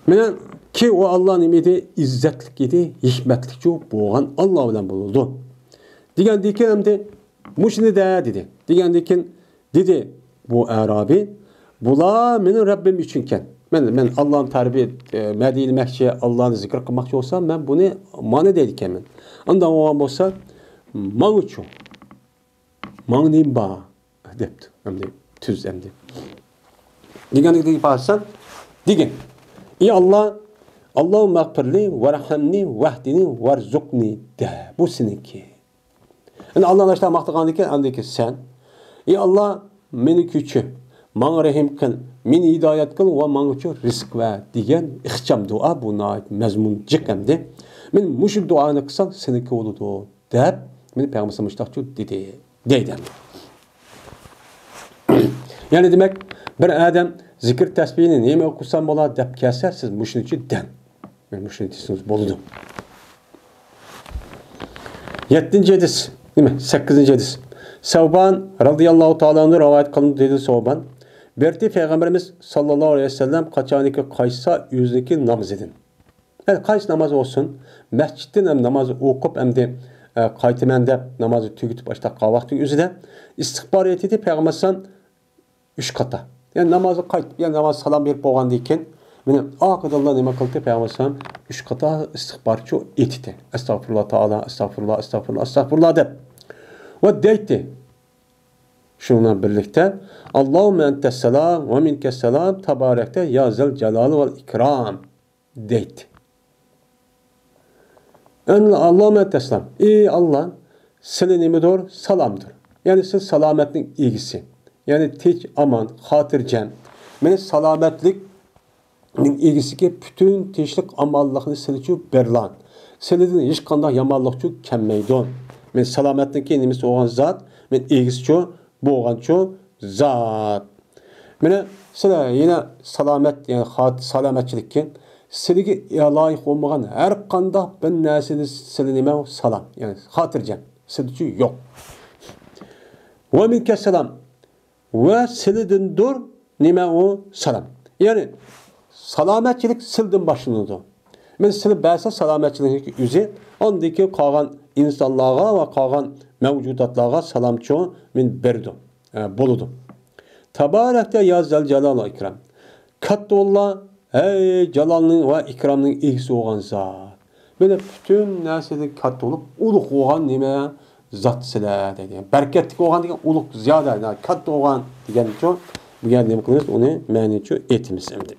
مانا كى ئۇ ئاللا نېمە ئىدى؟ ئىززەتلىك ئىدى، ھېكمەتلىكچۇ بولغان ئاللا بىلەن بولىدۇ. دېگەندىن كېيىن ئەمدى مۇشۇنى دە دېدى. دېگەندىن كېيىن دېدى بۇ ئەرابىي، بۇلار مېنىڭ رەببىم ئۈچۈنكەن. مەن، مەن ئاللانى تەربىيە، ئە، مەدھىيلىمەكچى، ئاللانى زىكىر قىلماقچى بولسام، مەن بۇنى مانا دەيدىكەنمەن. ئانداق بولغان بولسا، ماڭىچۇ، ماڭا نېمە بار؟ دەپتۇ. ئەمدى تۈز ئەمدى. دېگەندىكىن بارسان، دېگىن. ئى ئاللا، اللهم اغفر لي وارحمني واهدني وارزقني دە. بۇ سېنىڭكى. ئەمدى ئاللانى ئاشۇنداق ماختىغاندىن كېيىن، ئاندىن كېيىن سەن، ئى ئاللا، مېنى كۆچۈر، ماڭا رەھىم قىل، مېنى ھىدايەت قىل ۋە ماڭىچۇ رىزىق بەر دېگەن ئىخچام دۇئا، بۇ ناھايىتى مەزمۇن جىق ئەمدى. مانا مۇشۇ دۇئانى قىلساڭ سېنىڭكى بولىدۇ دەپ، مانا پەيغەمبەر مۇشۇنداقچۇ دېدى، دەيدۇ. يەنى دېمەك، بىر ئادەم زىكىر تەسبىھنى نېمە ئوقۇسام بولا دەپ كەلسە، سىز مۇشۇنىچۇ دەڭ. مۇشۇنى دېسىڭىز بولىدۇ. يەتتىنچى ھەدىس، نېمە، سەككىزىنچى ھەدىس. سەۋبان رەزىياللاھۇ تائالا ئەنھۇ رىۋايەت قىلىندى، دېدى سەۋبان. بىر قېتىم پەيغەمبىرىمىز ساللاللاھۇ ئەلەيھى ۋەسەللەم قاچانكى قايتسا ئۆزىنىڭكى نامىزىدىن. يەنى قايسى ناماز بولسۇن، مەسچىتتىن ھەم ناماز ئوقۇپ ئەمدى، ئە، قايتىمەن دەپ نامازنى تۈگىتىپ ئاشتاق قالغان ۋاقتىنىڭ ئۆزىدە ئىستىغپار ئېيتىدى پەيغەمبەر ئەلەيھىسسالام. ئۈچ قاتا. يەنى نامازغا قايتىپ، يەنى ناماز سالام بېرىپ بولغاندىن كېيىن، مېنى ئارقىدىنلا نېمە قىلدى؟ پەيغەمبەر ئەلەيھىسسالام ئۈچ قاتا ئىستىغپارچۇ ئېيتتى. ئەستەغپىرۇللا تائالا، ئەستەغپىرۇللا، ئەستەغپىرۇللا، ئەستەغپىرۇللا دەپ. ۋە دەيتتى. شۇنىڭ بىلەن بىرلىكتە، اللهم أنت السلام ومنك السلام تباركت يا ذا الجلال والإكرام. دەيتتى. ئەن-، ئاللامە تەسلام. ئى ئاللا، سىلى نېمىدۇر؟ سالامدۇر. يەنى سىز سالامەتنىڭ ئىگىسى. يەنى تىنچ، ئامان، خاتىرجەم. مېنى سالامەتلىكنىڭ ئىگىسىكى پۈتۈن تىنچلىق، ئامانلىقنى سىلىچۇ بېرىلان. سىلىدىن ھېچقانداق يامانلىقچۇ كەلمەيدۇ. مېنى سالامەتنىڭكى نېمىسى بولغان زات؟ مېنى ئىگىسىچۇ بولغانچۇ زات. مانا سىلەر يەنە سالامەت، يەنى خات-، سالامەتچىلىككە، سىلىگە لايىق بولمىغان ھەر قانداق بىر نەرسىدە سىلى نېمە؟ سالام، يەنى خاتىرجەم، سىلىچۇ يوق. ۋە مىنكەسسالام، ۋە سىلىدىندۇر نېمە ئۇ؟ سالام. يەنى سالامەتچىلىك سىلىدىن باشلىنىدۇ. مانا سىلى بەرسە سالامەتچىلىكنىڭ ئۆزى، ئاندىن كېيىن قالغان ئىنسانلارغا ۋە قالغان مەۋجۇداتلارغا سالامچۇ مانا بېرىدۇ، ئە، بولىدۇ. تابارەكتە يا زەل جالال ۋە ئىكرام. كاتتا بوللا، ھەي، جالالنىڭ ۋە ئىكرامنىڭ ئىگىسى بولغان زات. مانا پۈتۈن نەرسىدىن كاتتا بولۇپ، ئۇلۇغ بولغان نېمە؟ زات سىلەر دەيدۇ. يەنى بەرىكەتلىك بولغان دېگەن ئۇلۇغ، زىيادە، يەنى كاتتا بولغان دېگەنچۇ، بۇ يەردە نېمە قىلىمىز؟ ئۇنى مەنىچۇ ئېيتىمىز ئەمدى.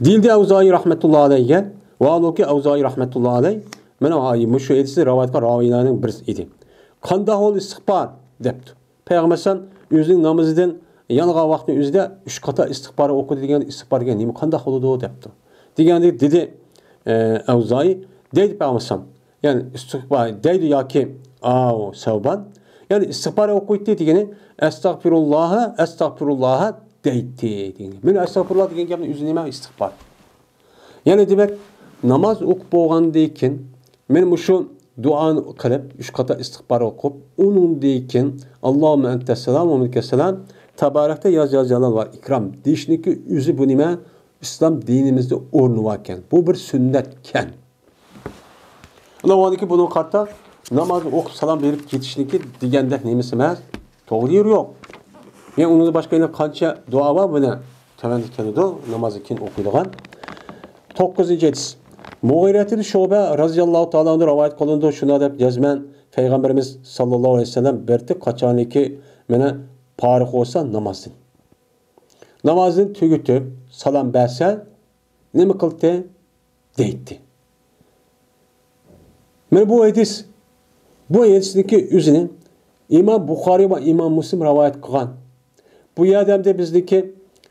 دېيىلدى ئەۋزائىي رەھمەتۇللا ئەلەيھىگە، ۋاھالۇكى ئەۋزائىي رەھمەتۇللا ئەلەيھ مانا مۇشۇ ھەدىسنى رىۋايەت قىلغان راۋىيلارنىڭ بىرسى ئىدى. قانداق بولدى ئىستىغپار؟ دەپتۇ. پەيغەمبەر ئەلەيھىسسالام ئۆزىنىڭ نامىزىدىن يانغان ۋاقىتنىڭ ئۆزىدە ئۈچ قاتا ئىستىغپار ئوقۇدى دېگەن، ئىستىغپار دېگەن نېمە، قانداق بولىدۇ؟ دەپتۇ. دېگەندە دېدى، ئە، ئەۋزائىي، دەيدۇ پەيغەمبەر ئەلەيھىسسالام. يەنى ئىستىغپار دەيدۇ ياكى ئاۋۇ سەۋبان. يەنى ئىستىغپار ئوقۇيتتى دېگىنى، ئەستەغپىرۇللاھە، ئەستەغپىرۇللاھە دەيتتى دېگەن. مانا ئەستەغپىرۇللا دېگەن گەپنىڭ ئۆزى نېمە؟ ئىستىغپار. يەنى دېمەك، ناماز ئوقۇپ بولغاندىن كېيىن، مانا مۇشۇ دۇئانى قىلىپ، ئۈچ قاتا ئىستىغپار ئوقۇپ، ئۇنىڭدىن كېيىن، ئاللاھۇممە ئەنتەسسالام ۋە مىنكەسسالام، تەبارەكتە يا زەلجالال ۋەل ئىكرام دېيىشنىڭكى ئۆزى بۇ نېمە؟ ئىسلام دىنىمىزدا ئورنى باركەن. بۇ بىر سۈننەتكەن. ئۇلار ئۇنىڭدىن كېيىن بۇنىڭغا قارىتا نامازنى ئوقۇپ سالام بېرىپ كېتىشنىڭكى دېگەندەك نېمىسى ئەمەس. توغرا يېرى يوق. يەنى ئۇنىڭدىن باشقا يەنە قانچە دۇئا بار، بۇنى تۆۋەندە كېلىدۇ، نامازدىن كېيىن ئوقۇيدىغان. توققۇزىنچى ھەدىس. مۇغىرەتىن شۇبە رازىياللاھۇ تائالا ئانھۇ رىۋايەت قىلىنىدۇ، شۇنداق دەپ جەزمەن پەيغەمبىرىمىز ساللاللاھۇ ئەلەيھى ۋەسەللەم بىرتى قاچانكى مانا پارىغ بولسا نامازدىن. نامازدىن تۈگىتىپ سالام بەرسە نېمە قىلدى؟ دەيتتى. مانا بۇ ھەدىس، بۇ ھەدىسنىڭكى ئۆزىنى ئىمام بۇخارىي ۋە ئىمام مۇسلىم رىۋايەت قىلغان. بۇ يەردە ئەمدى بىزنىڭكى،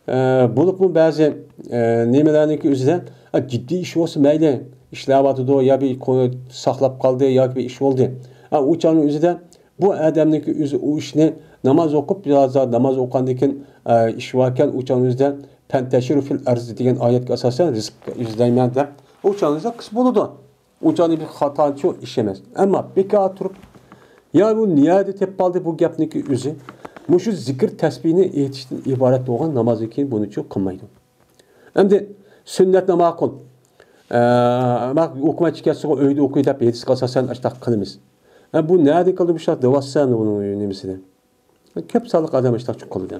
ئە، بولۇپمۇ بەزى، ئە، نېمىلەرنىڭكى ئۆزىدە، ئە، جىددىي ئىش بولسا مەيلى، ئىشلەۋاتىدۇ، يا بىر قوي-، ساقلاپ قالدى، ياكى بىر ئىش بولدى. ئە، ئۇ چاغنىڭ ئۆزىدە بۇ ئادەمنىڭكى ئۆزى ئۇ ئىشنى ناماز ئوقۇپ، يا ناماز ئوقۇغاندىن كېيىن، ئە، ئىش باركەن، ئۇ چاغنىڭ ئۆزىدە پەنتەشىرۇ فىل ئەرزى دېگەن ئايەتكە ئاساسەن رىزىق ئىزدەيمەن دەپ، ئۇ چاغنىڭ ئۆزىدە قىلسا بولىدۇ. ئۇ چاغنىڭ بىر خاتاچۇ ئىش ئەمەس. ئەمما بىكار تۇرۇپ، يا بۇ نەدە تېپىپ ئالدى بۇ گەپنىكى ئۆزى؟ مۇشۇ زىكىر تەسبىھنى ئېيتىشتىن ئىبارەت بولغان نامازدىن كېيىن بۇنىچۇ قىلمايدۇ. ئەمدى سۈننەتنى ماقۇل. ئە، ماق-، ھۆكۈمەت ئىكەنسىغۇ ئۆيدە ئوقۇي دەپ ھەدىسكە ئاساسەن ئاشتاق قىلىمىز. ئە، بۇ نەدە قىلدى بۇ شۇنداق دەۋاتسا بۇنىڭ نېمىسىدە؟ كۆپ سانلىق ئادەم ئاشتاق قىلىدۇ.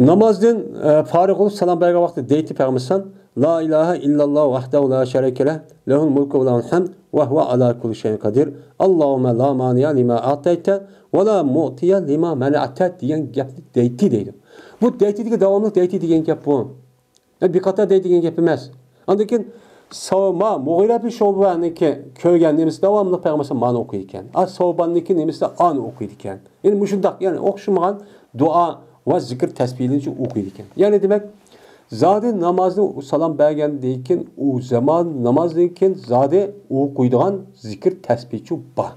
نامازدىن، ئە، پارىغ بولۇپ سالام بەرگەن ۋاقتىدا دەيتتى پەيغەمبەر ئەلەيھىسسالام، لا ئىلاھە ئىللاللاھۇ ۋەھدەھۇ لا شەرىكە لەھ، لەھۇل مۇلكۇ ۋە لەھۇل ھەمد، ۋە ھۇۋە ئالا كۇللى شەيئىن قەدىر. ئاللاھۇممە لا مانىئە لىما ئەتەيتە، ۋە لا مۇئتىيە لىما مەنەئتە دېگەن گەپنى دەيتتى دەيدۇ. بۇ دەيتتى دېگەن داۋاملىق دەيتتى دېگەن گەپ بۇ. يەنى بىر قاتار دەيدىغان گەپ ئەمەس. ئاندىن كېيىن ساۋ-، ما-، مۇغىرە بىن شۇبەنىڭكى كۆرگەن نېمىسى داۋاملىق پەيغەمبەر مانا ئوقۇيدىكەن. ئا، ساۋباننىڭكى نېمىسى ئانى ئوقۇيدىكەن. يەنى مۇشۇنداق، يەنى ئوخشىمىغان دۇئا ۋە زىكىر تەسبىھلىرىنى ئوقۇيدىكەن. يەنى دېمەك، زادى نامازنى سالام بەرگەندىن كېيىن، ئۇ زامان نامازدىن كېيىن زادى ئوقۇيدىغان زىكىر تەسبىھچۇ بار.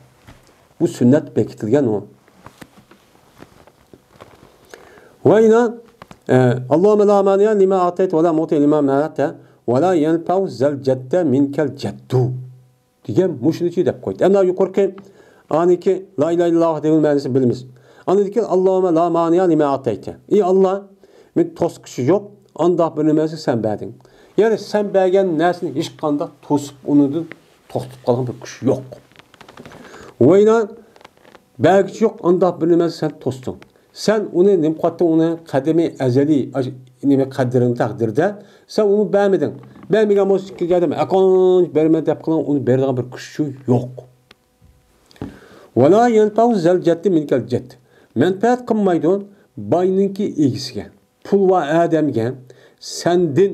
بۇ سۈننەت بېكىتىلگەن ئۇ. ۋە يەنە، ئە، اللهم لا مانع لما أعطيت ولا معطي لما منعت ولا ينفع ذا الجد منك الجد دېگەن مۇشۇنىچۇ دەپ قويدى. ئەمما يۇقىرىقى ئانىكى لا ئىلاھە ئىللاللاھ دېگەن مەنىسىنى بىلىمىز. ئاندىن كېيىن، اللهم لا مانع لما أعطيت. ئى ئاللا، مېنى توسقۇچى يوق، ئانداق بىر نېمىنى سەن بەردىڭ. يەنى سەن بەرگەن نەرسىنى ھېچقانداق توسۇپ، ئۇنىڭدىن توختىتىپ قالغان بىر كۈچ يوق. ۋە يەنە بەرگۈچى يوق، ئانداق بىر نېمىنى سەن توستۇڭ. سەن ئۇنى نېمە قىلىۋەتتىڭ، ئۇنى قەدىمى ئەزەلىي ئاش-، نېمە قەدرىنى تەقدىردە سەن ئۇنى بەرمىدىڭ. بەرمىگەن بولسا ئىككىنچى ئادەم ئەقىنچ بەرمە دەپ قىلغان، ئۇنى بېرىدىغان بىر كۈچى يوق. ۋە لا يەنفەئۇ زەل جەددى مىنكەل جەد. مەنپەئەت قىلمايدۇ باينىڭكى ئىگىسىگە. پۇل بار ئادەمگە سەندىن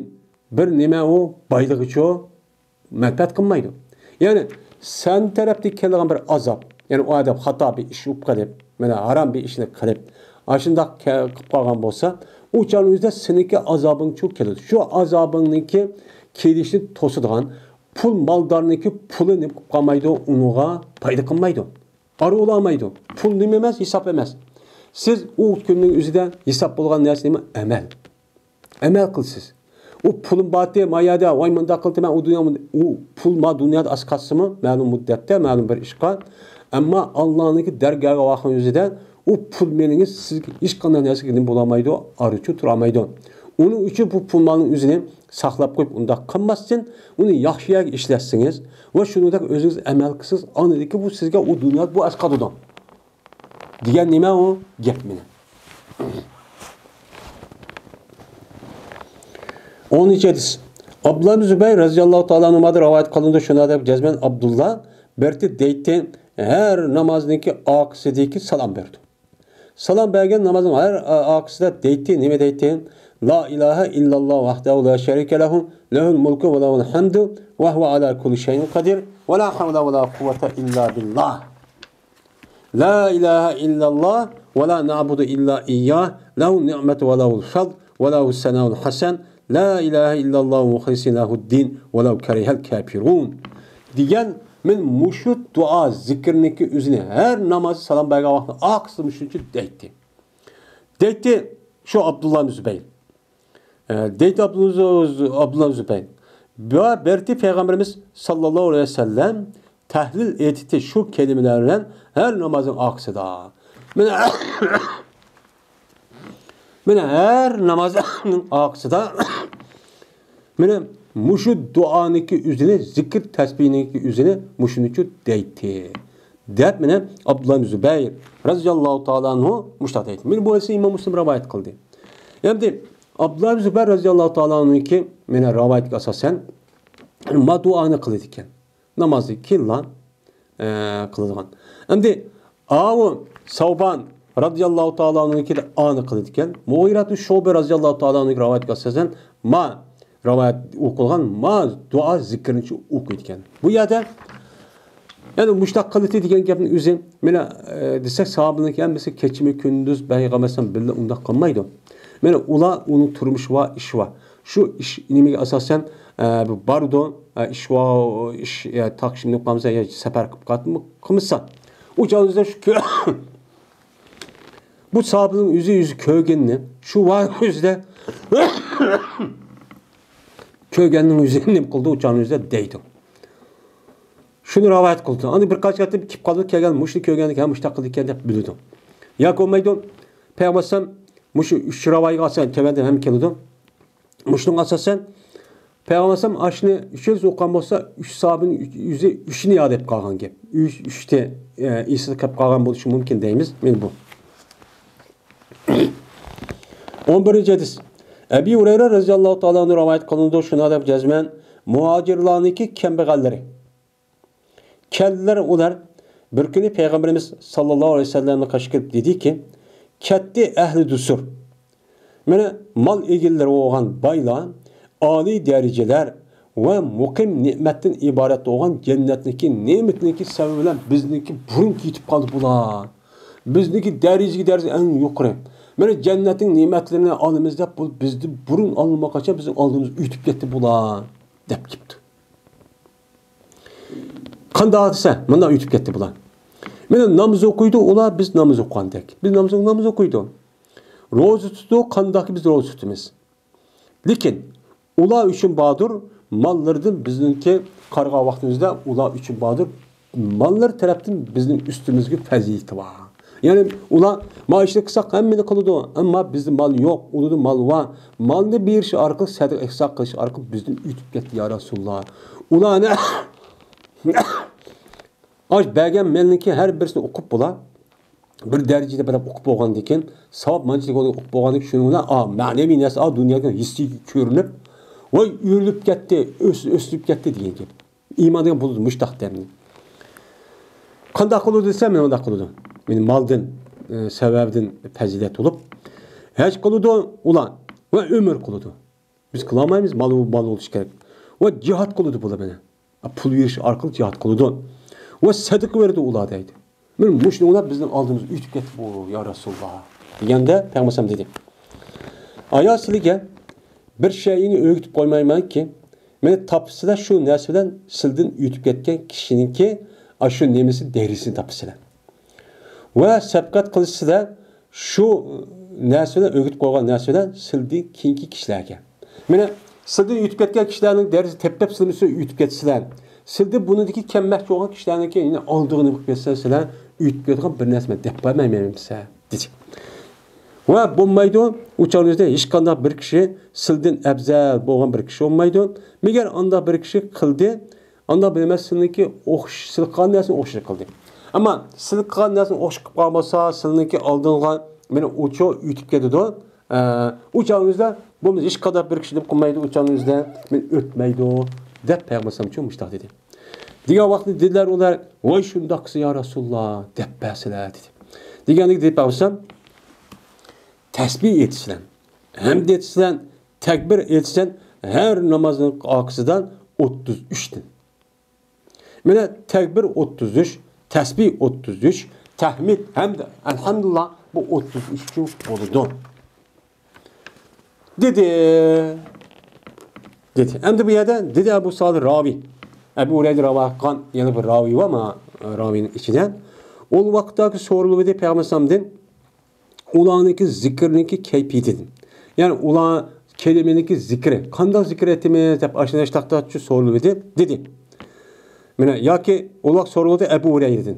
بىر نېمە ئۇ بايلىقىچۇ مەنپەئەت قىلمايدۇ. يەنى سەن تەرەپتىن كېلىدىغان بىر ئازاب، يەنى ئۇ ئادەم خاتا بىر ئىش قىلىپ قېلىپ، مانا ھارام بىر ئىشنى قىلىپ، ئاشۇنداق كە-، قىلىپ قالغان بولسا، ئۇ چاغنىڭ ئۆزىدە سېنىڭكى ئازابىڭچۇ كېلىدۇ. شۇ ئازابىڭنىڭكى كېلىشىنى توسىدىغان پۇل مالدارنىڭكى پۇلى نېمە قىلىپ قالمايدۇ، ئۇنىڭغا پايدا قىلمايدۇ. ئارىۋالالمايدۇ. پۇل نېمە ئەمەس، ھېساب ئەمەس. سىز ئۇ كۈننىڭ ئۆزىدە ھېساب بولغان نەرسە نېمە؟ ئەمەل. ئەمەل قىلىسىز. ئۇ پۇلۇم بارتى، ما يەردە، ۋاي مۇنداق قىلدى، مەن ئۇ دۇنيا، ئۇ پۇل ما دۇنيادا ئاز قالسىمۇ، مەلۇم مۇددەتتە، مەلۇم بىر ئىشقا. ئەمما ئاللانىڭكى دەرگاھىغا بارغان ئۆزىدە ئۇ پۇل مېلىڭىز سىزگە ھېچقانداق نەرسىگە نېمە بولالمايدۇ، ئارىچۇ تۇرالمايدۇ. ئۇنىڭ ئۈچۈن بۇ پۇل مالنىڭ ئۆزىنى ساقلاپ قويۇپ، ئۇنداق قىلماستىن، ئۇنى ياخشى يەرگە ئىشلەتسىڭىز ۋە شۇنىڭدەك ئۆزىڭىز ئەمەل قىلسىڭىز، ئاندىن كېيىن بۇ سىزگە ئۇ دۇنيادا بۇ ئەسقاتىدۇ. دېگەن نېمە ئۇ گەپ مېنىڭ؟ ئونىنچى ھەدىس. ئابدۇللا ئىبن زۇبەير رەزىياللاھۇ تائالا ئەنھۇمادىن رىۋايەت قىلىنىدۇ، شۇنداق دەپ جەزمەن ئابدۇللا بىرتى دەيتتى، ھەر نامازنىڭكى ئارقىسىدىكى سالام بېرىدۇ. سالام بەرگەن نامازنىڭ ھەر ئارقىسىدا دەيتتى، نېمە دەيتتى؟ لا ئىلاھە ئىللاللا ۋەھدەھۇ لا شەرىكە لەھۇ، لەھۇل مۇلكۇ ۋە لەھۇل ھەمدۇ ۋە ھۇۋە ئالا كۇللى شەيئىن قەدىر ۋە لا ھەۋلە ۋە لا قۇۋۋەتە ئىللا بىللاھ. لا ئىلاھە ئىللاللا ۋە لا نەئبۇدۇ ئىللا ئىيياھ، لەھۇن نىئمەتۇ ۋە لەھۇل فەزل ۋە لەھۇس سەنائۇل ھەسەن، لا ئىلاھە ئىللاللا مۇخلىسىنە لەھۇددىن ۋە لەۋ كەرىھەل كافىرۇن. دېگەن، مەن مۇشۇ دۇئا زىكىرنىڭكى ئۆزىنى ھەر ناماز سالام بەرگەن ۋاقتىدا ئارقىسىدا مۇشۇنچە دەيتتى. دەيتتى شۇ ئابدۇللا ئىبن زۇبەير. ئە، دەيتتى ئابدۇللا، ئابدۇللا ئىبن زۇبەير. بۇ بەرتى پەيغەمبىرىمىز ساللاللاھۇ ئەلەيھى ۋەسەللەم تەھلىل ئېيتتى شۇ كەلىمىلەر بىلەن ھەر نامازنىڭ ئارقىسىدا. مانا، مانا ھەر نامازنىڭ ئارقىسىدا مانا مۇشۇ دۇئانىڭكى ئۆزىنى، زىكىر تەسبىھنىڭكى ئۆزىنى مۇشۇنىچۇ دەيتتى، دەپ مانا ئابدۇللا ئىبن زۇبەير رەزىياللاھۇ تائالا ئەنھۇ مۇشۇنداق دەيتتى. مانا بۇ ھەدىسنى ئىمام مۇسلىم رىۋايەت قىلدى. ئەمدى ئابدۇللا ئىبن زۇبەير رەزىياللاھۇ تائالا ئەنھۇنىڭكى مانا رىۋايىتىگە ئاساسەن ما دۇئانى قىلىدىكەن. نامازدىن كېيىنلا، ئە، قىلىدىغان. ئەمدى ئاۋۇ سەۋبان رەزىياللاھۇ تائالا ئەنھۇنىڭكى ئانى قىلىدىكەن. مۇغىرەتۇ شۇبە رەزىياللاھۇ تائالا ئەنھۇنىڭكى رىۋايىتىگە ئاساسەن ما رىۋايەت ئوقۇلغان ما دۇئا زىكرىنى ئوقۇيدىكەن. بۇ يەردە يەنى مۇشتاق قىلدى دېگەن گەپنىڭ ئۆزى، مانا، ئە، دېسەك، ساھابىلەرنىڭكى ھەممىسى كېچىمۇ كۈندۈز پەيغەمبەر بىللە ئۇنداق قىلمايدۇ. مانا ئۇلار، ئۇنىڭ تۇرمۇشى بار، ئىشى بار. شۇ ئىش نېمىگە ئاساسەن، ئە، بۇ بارىدۇ، ئە، ئىش بار، ئىش، يا تاكسىنى قىلمىسا، يا سەپەر قىلىپ قاتمۇ-، قىلمىسا. ئۇ چاغدا شۇ كۆ-، بۇ ساھابىنىڭ ئۆزى، ئۆزى كۆرگىنىنى، شۇ ۋاقىت ئۆزىدە كۆرگەننىڭ ئۆزى نېمە قىلدى، ئۇ چاغنىڭ ئۆزىدە دەيدۇ. شۇنى رىۋايەت قىلدى. ئاندىن بىر قانچە قېتىم كېلىپ قالدى، كەلگەن مۇشۇنى كۆرگەندىكىن مۇشۇنداق قىلىدىكەن دەپ بىلىدۇ. ياكى بولمايدۇ، پەيغەمبەر ئەلەيھىسسالام مۇشۇ ئۈچ رىۋايەتكە ئاساسەن تۆۋەندە ھەم كېلىدۇ. مۇشۇنىڭغا ئاساسەن پەيغەمبەر ئەلەيھىسسالام ئاشۇنى ئۈچىنچى ئوقۇغان بولسا، ئۈچ ساھابىنىڭ ئۈچ-، ئۆزى ئۈچىنى ياد ئېلىپ قالغان گەپ. ئۈچ، ئۈچتە، ئە، ئېسىدە قېلىپ قالغان بولۇشى مۇمكىن دەيمىز. مانا بۇ. ئون بىرىنچى ھەدىس. ئەبى ھۇرەيرە رەزىياللاھۇ تائالا ئەنھۇ رىۋايەت قىلىنىدۇ، شۇنداق دەپ جەزمەن، مۇھاجىرلارنىڭكى كەمبەغەللىرى. كەلدىلەر ئۇلار، بىر كۈنى پەيغەمبىرىمىز ساللاللاھۇ ئەلەيھى ۋەسەللەمنىڭ قېشىغا كېلىپ دېدىكى، كەتتى ئەھلى دۇسۇر. مانا مال ئىگىلىرى بولغان بايلار، ئالىي دەرىجىلەر ۋە مۇقىم نېمەتتىن ئىبارەت بولغان جەننەتنىڭكى نېمىتىنىڭكى سەۋەبى بىلەن بىزنىڭكى بۇرۇن كېتىپ قالدى بۇلار. بىزنىڭكى دەرىجىگە دەرىجە ئەڭ يۇقىرى. مانا جەننەتنىڭ نېمەتلىرىنى ئالىمىز دەپ، بۇ بىزدىن بۇرۇن ئالمىغاچقا بىزنىڭ ئالدىمىزدا ئۆتۈپ كەتتى بۇلار، دەپ كېتىپتۇ. قانداق دېسە، مۇنداق ئۆتۈپ كەتتى بۇلار. مانا ناماز ئوقۇيدۇ ئۇلار، بىز ناماز ئوقۇغاندەك. بىز ناماز، ناماز ئوقۇيدۇ. روزا تۇتىدۇ، قانداقكى بىز روزا تۇتىمىز. لېكىن ئۇلار ئۈچۈن باردۇر، ماللىرىدىن بىزنىڭكى قارىغان ۋاقتىمىزدا ئۇلار ئۈچۈن باردۇر، ماللىرى تەرەپتىن بىزنىڭ ئۈستىمىزگە پەزىلىتى بار. يەنى ئۇلار، ما ئىشنى قىلساق ھەممىنى قىلىدۇ، ئەمما بىزدە مال يوق، ئۇلاردا مال بار. مالنى بېرىش ئارقىلىق، سەدىقە ئېھسان قىلىش ئارقىلىق بىزدىن ئۆتۈپ كەتتى، يا رەسۇلاللا. ئۇلارنى ئاش بەرگەن مالنىڭكى ھەر بىرسىنى ئوقۇپ بولا. بىر دەرىجىدە بىر ئوقۇپ بولغاندىن كېيىن، ساۋاب مانچىلىك ئوقۇپ بولغاندىن كېيىن، شۇنىڭ بىلەن، ئا، مەنىۋى نەرسە، ئا، دۇنيادا ھېسسىيگە كۆرۈنۈپ، ۋاي، ئۆرۈلۈپ كەتتى، ئۆس-، ئۆسۈپ كەتتى دېگەن گەپ. ئىمان دېگەن بولىدۇ، مۇشتاق دەمنى. قانداق قىلىدۇ دېسە، مانا مۇنداق قىلىدۇ. مانا مالدىن، ئە، سەۋەبىدىن پەزىلەت بولۇپ، ھەج قىلىدۇ ئۇلار ۋە ئۆمرە قىلىدۇ. بىز قىلالمايمىز، مال، مال بولۇشى كېرەك. ۋە جىھاد قىلىدۇ بۇلار مانا. پۇل بېرىش ئارقىلىق جىھاد قىلىدۇ. ۋە سەدىقە بېرىدۇ ئۇلار دەيدۇ. مانا مۇشۇنى ئۇلار بىزنىڭ ئالدىمىزغا ئۆتۈپ كەتتى بۇ، يا رەسۇلاللا، دېگەندە پەيغەمبەر ئەلەيھىسسالام دېدى، ئايا سىلىگە بىر شەيئىنى ئۆگىتىپ قويمايمەنكى، مېنى تاپىسىلەر شۇ نەرسە بىلەن سىلدىن ئۆتۈپ كەتكەن كىشىنىڭكى ئاشۇ نېمىسى دەرىجىسىنى تاپىسىلەر. ۋە سەبقەت قىلىشسىلەر شۇ نەرسە بىلەن، ئۆگىتىپ قويغان نەرسە بىلەن سىلدىن كېيىنكى كىشىلەرگە. مانا سىلدىن ئۆتۈپ كەتكەن كىشىلەرنىڭ دەرىجىسى تەپ-تەپ سىلىسى ئۆتۈپ كەتسىلەر. سىلدىن بۇنىڭدىكى كەممەكچى بولغان كىشىلەرنىڭكى يەنە ئالدىغا نېمە قىلىپ كەتسە سىلەر ئۆتۈپ كەتكەن بىر نەرسە مەن دەپ بەرمەيمەن دېسە، دېدى. ۋە بولمايدۇ، ئۇ چاغنىڭ ئۆزىدە ھېچقانداق بىر كىشى سىلدىن ئەۋزەل بولغان بىر كىشى بولمايدۇ. مەگەر ئانداق بىر كىشى قىلدى، ئانداق بىلمەس سىلىنىڭكى ئوخش-، سىل قىلغان نەرسىنى ئوخشاش قىلدى. ئەمما سىل قىلغان نەرسىنى ئوخشاش قىلىپ قالغان بولسا، سىلىنىڭكى ئالدىڭغا مېنى ئۇچۇ ئۆتۈپ كېتىدۇ. ئە، ئۇ چاغنىڭ ئۆزىدە بولمىسا ھېچقانداق بىر كىشى نېمە قىلمايدۇ، ئۇ چاغنىڭ ئۆزىدە مېنى ئۆتمەيدۇ، دەپ پەيغەمبەر ئەلەيھىسسالام مۇشۇنداق دېدى. دېگەن ۋاقىتتا دېدىلەر ئۇلار، ۋاي شۇنداق قىلسا يا رەسۇلاللا، دەپ بەرسىلە دېدى. دېگەندىكىن دېدى پەيغەمبەر، تەسبىھ ئېيتىسىلەر، ھەمد ئېيتىسىلەر، تەكبىر ئېيتىسىلەر، ھەر نامازنىڭ ئارقىسىدا ئوتتۇز ئۈچتىن. مانا تەكبىر ئوتتۇز ئۈچ، تەسبىھ ئوتتۇز ئۈچ، تەھمىد، ھەمد، ئەلھەمدۇلىللا، بۇ ئوتتۇز ئۈچ بولىدۇ. دېدى. دېدى. ئەمدى بۇ يەردە دېدى ئەبۇ سالىھ راۋى. ئەبۇ ھۇرەيرە رىۋايەت قىلغان يەنە بىر راۋى بار، ما، راۋىنىڭ ئىچىدە. ئۇ ۋاقىتتىكى سورىلىۋىدى پەيغەمبەر ئەلەيھىسسالامدىن ئۇلارنىڭكى زىكىرنىڭكى كەيپىيىتىدىن. يەنى ئۇلار كەلىمىنىڭكى زىكرى، قانداق زىكىر ئېيتىمىز دەپ ئاشۇنداق شۇ سورىلىۋىدى، دېدى. مانا، ياكى ئۇلار سورىلىدى ئەبۇ ھۇرەيرىدىن.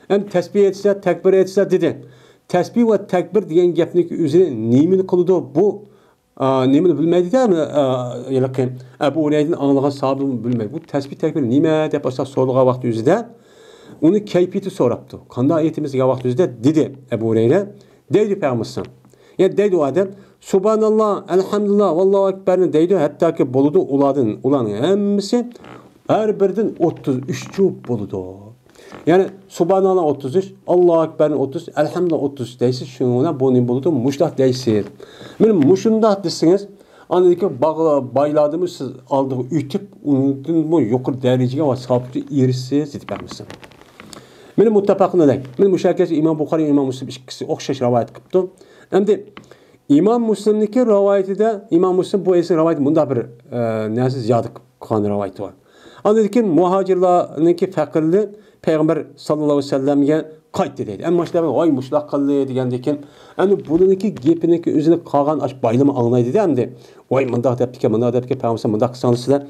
ئەمدى تەسبىھ ئېيتسا، تەكبىر ئېيتسا، دېدى. تەسبىھ ۋە تەكبىر دېگەن گەپنىڭكى ئۆزى نېمىنى قىلىدۇ؟ بۇ، ئا، نېمىنى بىلمەيدۇ-دە، ئا، ھېلىقى ئەبۇ ھۇرەيرىدىن ئاڭلىغان ساھابىمۇ بىلمەيدۇ. بۇ تەسبىھ، تەكبىر نېمە دەپ ئاشۇنداق سورىغان ۋاقتى ئۆزىدە ئۇنى كەيپىيىتى سوراپتۇ. قانداق ئېيتىمىز دېگەن ۋاقتى ئۆزىدە دېدى ئەبۇ ھۇرەيرە. دەيدۇ پەيغەمبەر ئەلەيھىسسالام. يا دەيدۇ ئادەم، سۇبھاناللا، ئەلھەمدۇلىللا، ۋاللاھۇ ئەكبەرنى دەيدۇ، ھەتتاكى بولىدۇ ئۇلاردىن، ئۇلارنىڭ ھەممىسى ھەر بىرىدىن ئوتتۇز ئۈچ بولىدۇ. يەنى سۇبھاناللا ئوتتۇز ئۈچ، ئاللاھۇ ئەكبەرنى ئوتتۇز ئۈچ، ئەلھەمدۇلىللا ئوتتۇز ئۈچ دەيسىز، شۇنىڭ بىلەن بۇ نېمە بولىدۇ؟ مۇشۇنداق دەيسىز. مانا مۇشۇنداق دېسىڭىز، ئاندىن كېيىن باغ-، بايلاردىمۇ سىز ئالدىغا ئۆتۈپ، ئۇنىڭدىنمۇ يۇقىرى دەرىجىگە ۋە ساۋابقا ئېرىشىسىز، دېدى پەيغەمبەر. مانا مۇتتەپەقۇن ئەلەيھ. مانا مۇشۇ ھەدىسنى ئىمام بۇخارى، ئىمام مۇسلىم ئىككىسى ئوخشاش رىۋايەت قىپتۇ. ئەمدى ئىمام مۇسلىمنىكى رىۋايىتىدە، ئىمام مۇسلىم بۇ ھەدىسنى رىۋايىتى مۇنداق بىر، ئە، نەرسە زىيادە قىلغان رىۋايىتى بار. ئاندىن كېيىن مۇھاجىرلارنىڭكى پەقىرلىرى پەيغەمبەر ساللاللاھۇ ئەلەيھى ۋەسەللەمگە قايتتى دەيدۇ. ئەمما مۇشۇلار، ۋاي مۇشۇلار قىلدى دېگەندىن كېيىن، ئەنە بۇنىڭكى گېپىنىڭكى ئۆزىنى قالغان ئاشۇ بايلىرىمۇ ئاڭلايدۇ-دە ئەمدى. ۋاي مۇنداق دەپتىكەن، مۇنداق دەپتىكەن، پەيغەمبەر مۇنداق قىلساڭلار سىلەر،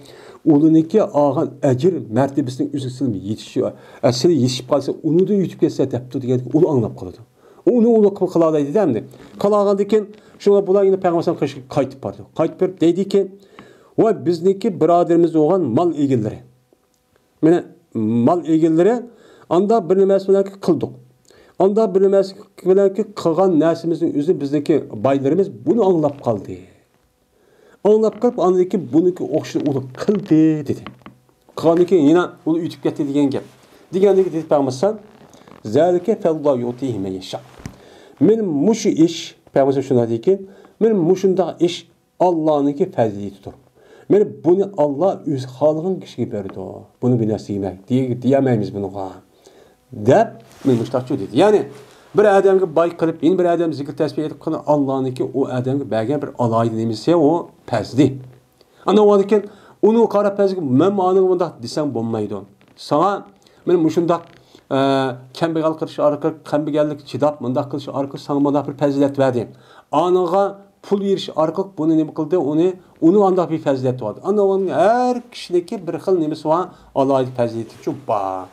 ئۇلىنىڭكى ئالغان ئەجىر مەرتىۋىسىنىڭ ئۆزىگە سىلەر يېتىشىپ، ئە، سىلەر يېتىشىپ قالسا، ئۇنىڭدىن ئۆتۈپ كەتسە دەپتۇ دېگەندىن كېيىن ئۇلار ئاڭلاپ قالىدۇ. ئۇنى ئۇلار قىلالايدۇ-دە ئەمدى. قىلالايدىكەن، شۇڭا بۇلار يەنە پەيغەمبەر قېشىغا قايتىپ بارىدۇ. قايتىپ بېرىپ دەيدىكەن، ۋاي بىزنىڭكى بۇرادىرىمىز بولغان مال ئىگىلىرى. مانا مال ئىگىلىرى ئاندا بىر نېمىسى بىلەن قىلدۇق. ئاندا بىر نېمىسى بىلەن قىلغان نەرسىمىزنىڭ ئۆزىنى بىزنىڭكى بايلىرىمىز بۇنى ئاڭلاپ قالدى. ئاڭلاپ قېلىپ، ئاندىن كېيىن بۇنىڭكى ئوخشىشىنى ئۇلار قىلدى، دېدى. قىلغاندىن كېيىن يەنە ئۇلار ئۆتۈپ كەتتى دېگەن گەپ. دېگەندىن كېيىن دېدى پەيغەمبەر ئەلەيھىسسالام، زالىكە فەزلۇللاھى يۇئتىھى مەن يەشا. مانا مۇشۇ ئىش، پەيغەمبەر ئەلەيھىسسالام شۇنداق دېدىكى، مانا مۇشۇنداق ئىش ئاللانىڭكى پەزىلىتىدۇر. مانا بۇنى ئاللا ئۆزى خالىغان كىشىگە بېرىدۇ. بۇنى بىر نەرسە دېمەك، دېيە-، دېيەلمەيمىز بۇنىڭغا. دەپ، مانا مۇشۇنداقچۇ دېدى. يەنى، بىر ئادەمگە باي قىلىپ، يەنە بىر ئادەم زىكىر تەسبىھ ئېيتىپ قىلغان ئاللانىڭكى ئۇ ئادەمگە بەرگەن بىر ئالاھىدە نېمىسى، ئۇ پەزلى. ئاندىن ئۇنىڭدىن كېيىن ئۇنىڭ قارا پەزلىگە مەن ئانىڭغا مۇنداق دېسەڭ بولمايدۇ. ساڭا مانا مۇشۇنداق، ئە، كەمبەغەل قىلىش ئارقىلىق، كەمبەغەللىككە چىداپ، مۇنداق قىلىش ئارقىلىق ساڭا مۇنداق بىر پەزىلەت بەردى. ئانىڭغا پۇل بېرىش ئارقىلىق بۇنى نېمە قىلدى؟ ئۇنى، ئۇنى ئانداق بىر پەزىلەت بار. ئاندىن ئۇنىڭ ھەر كىشىنىڭكى بىر خىل نېمىسى بار، ئالاھىدە پەزىلىتى بار.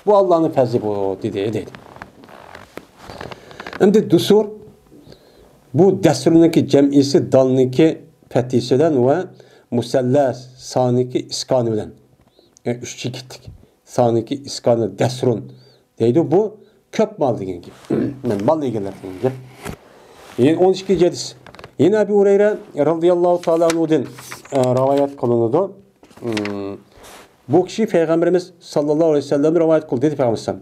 بۇ ئاللانىڭ پەزلى بۇ، دېدى، دېدى. ئەمدى دۇسۇر، بۇ دەسرۇنىڭكى جەمئىسى دالنىڭكى پەتھىسى بىلەن ۋە مۇسەللەس سانىكى ئىسكانى بىلەن. يەنى ئۈچ چېكىتلىك. سانىكى ئىسكانى دەسرۇن دەيدۇ. بۇ كۆپ مال دېگەن گەپ. مال ئىگىلەر دېگەن گەپ. يەنە ئون ئىككىنچى ھەدىس. يەنە ئەبۇ ھۇرەيرە رەزىياللاھۇ تائالا ئەنھۇدىن، ئە، رىۋايەت قىلىنىدۇ. ئىم، بۇ كىشى پەيغەمبىرىمىز ساللاللاھۇ ئەلەيھى ۋەسەللەمدىن رىۋايەت قىلدى، دېدى پەيغەمبىر ئەلەيھىسسالام.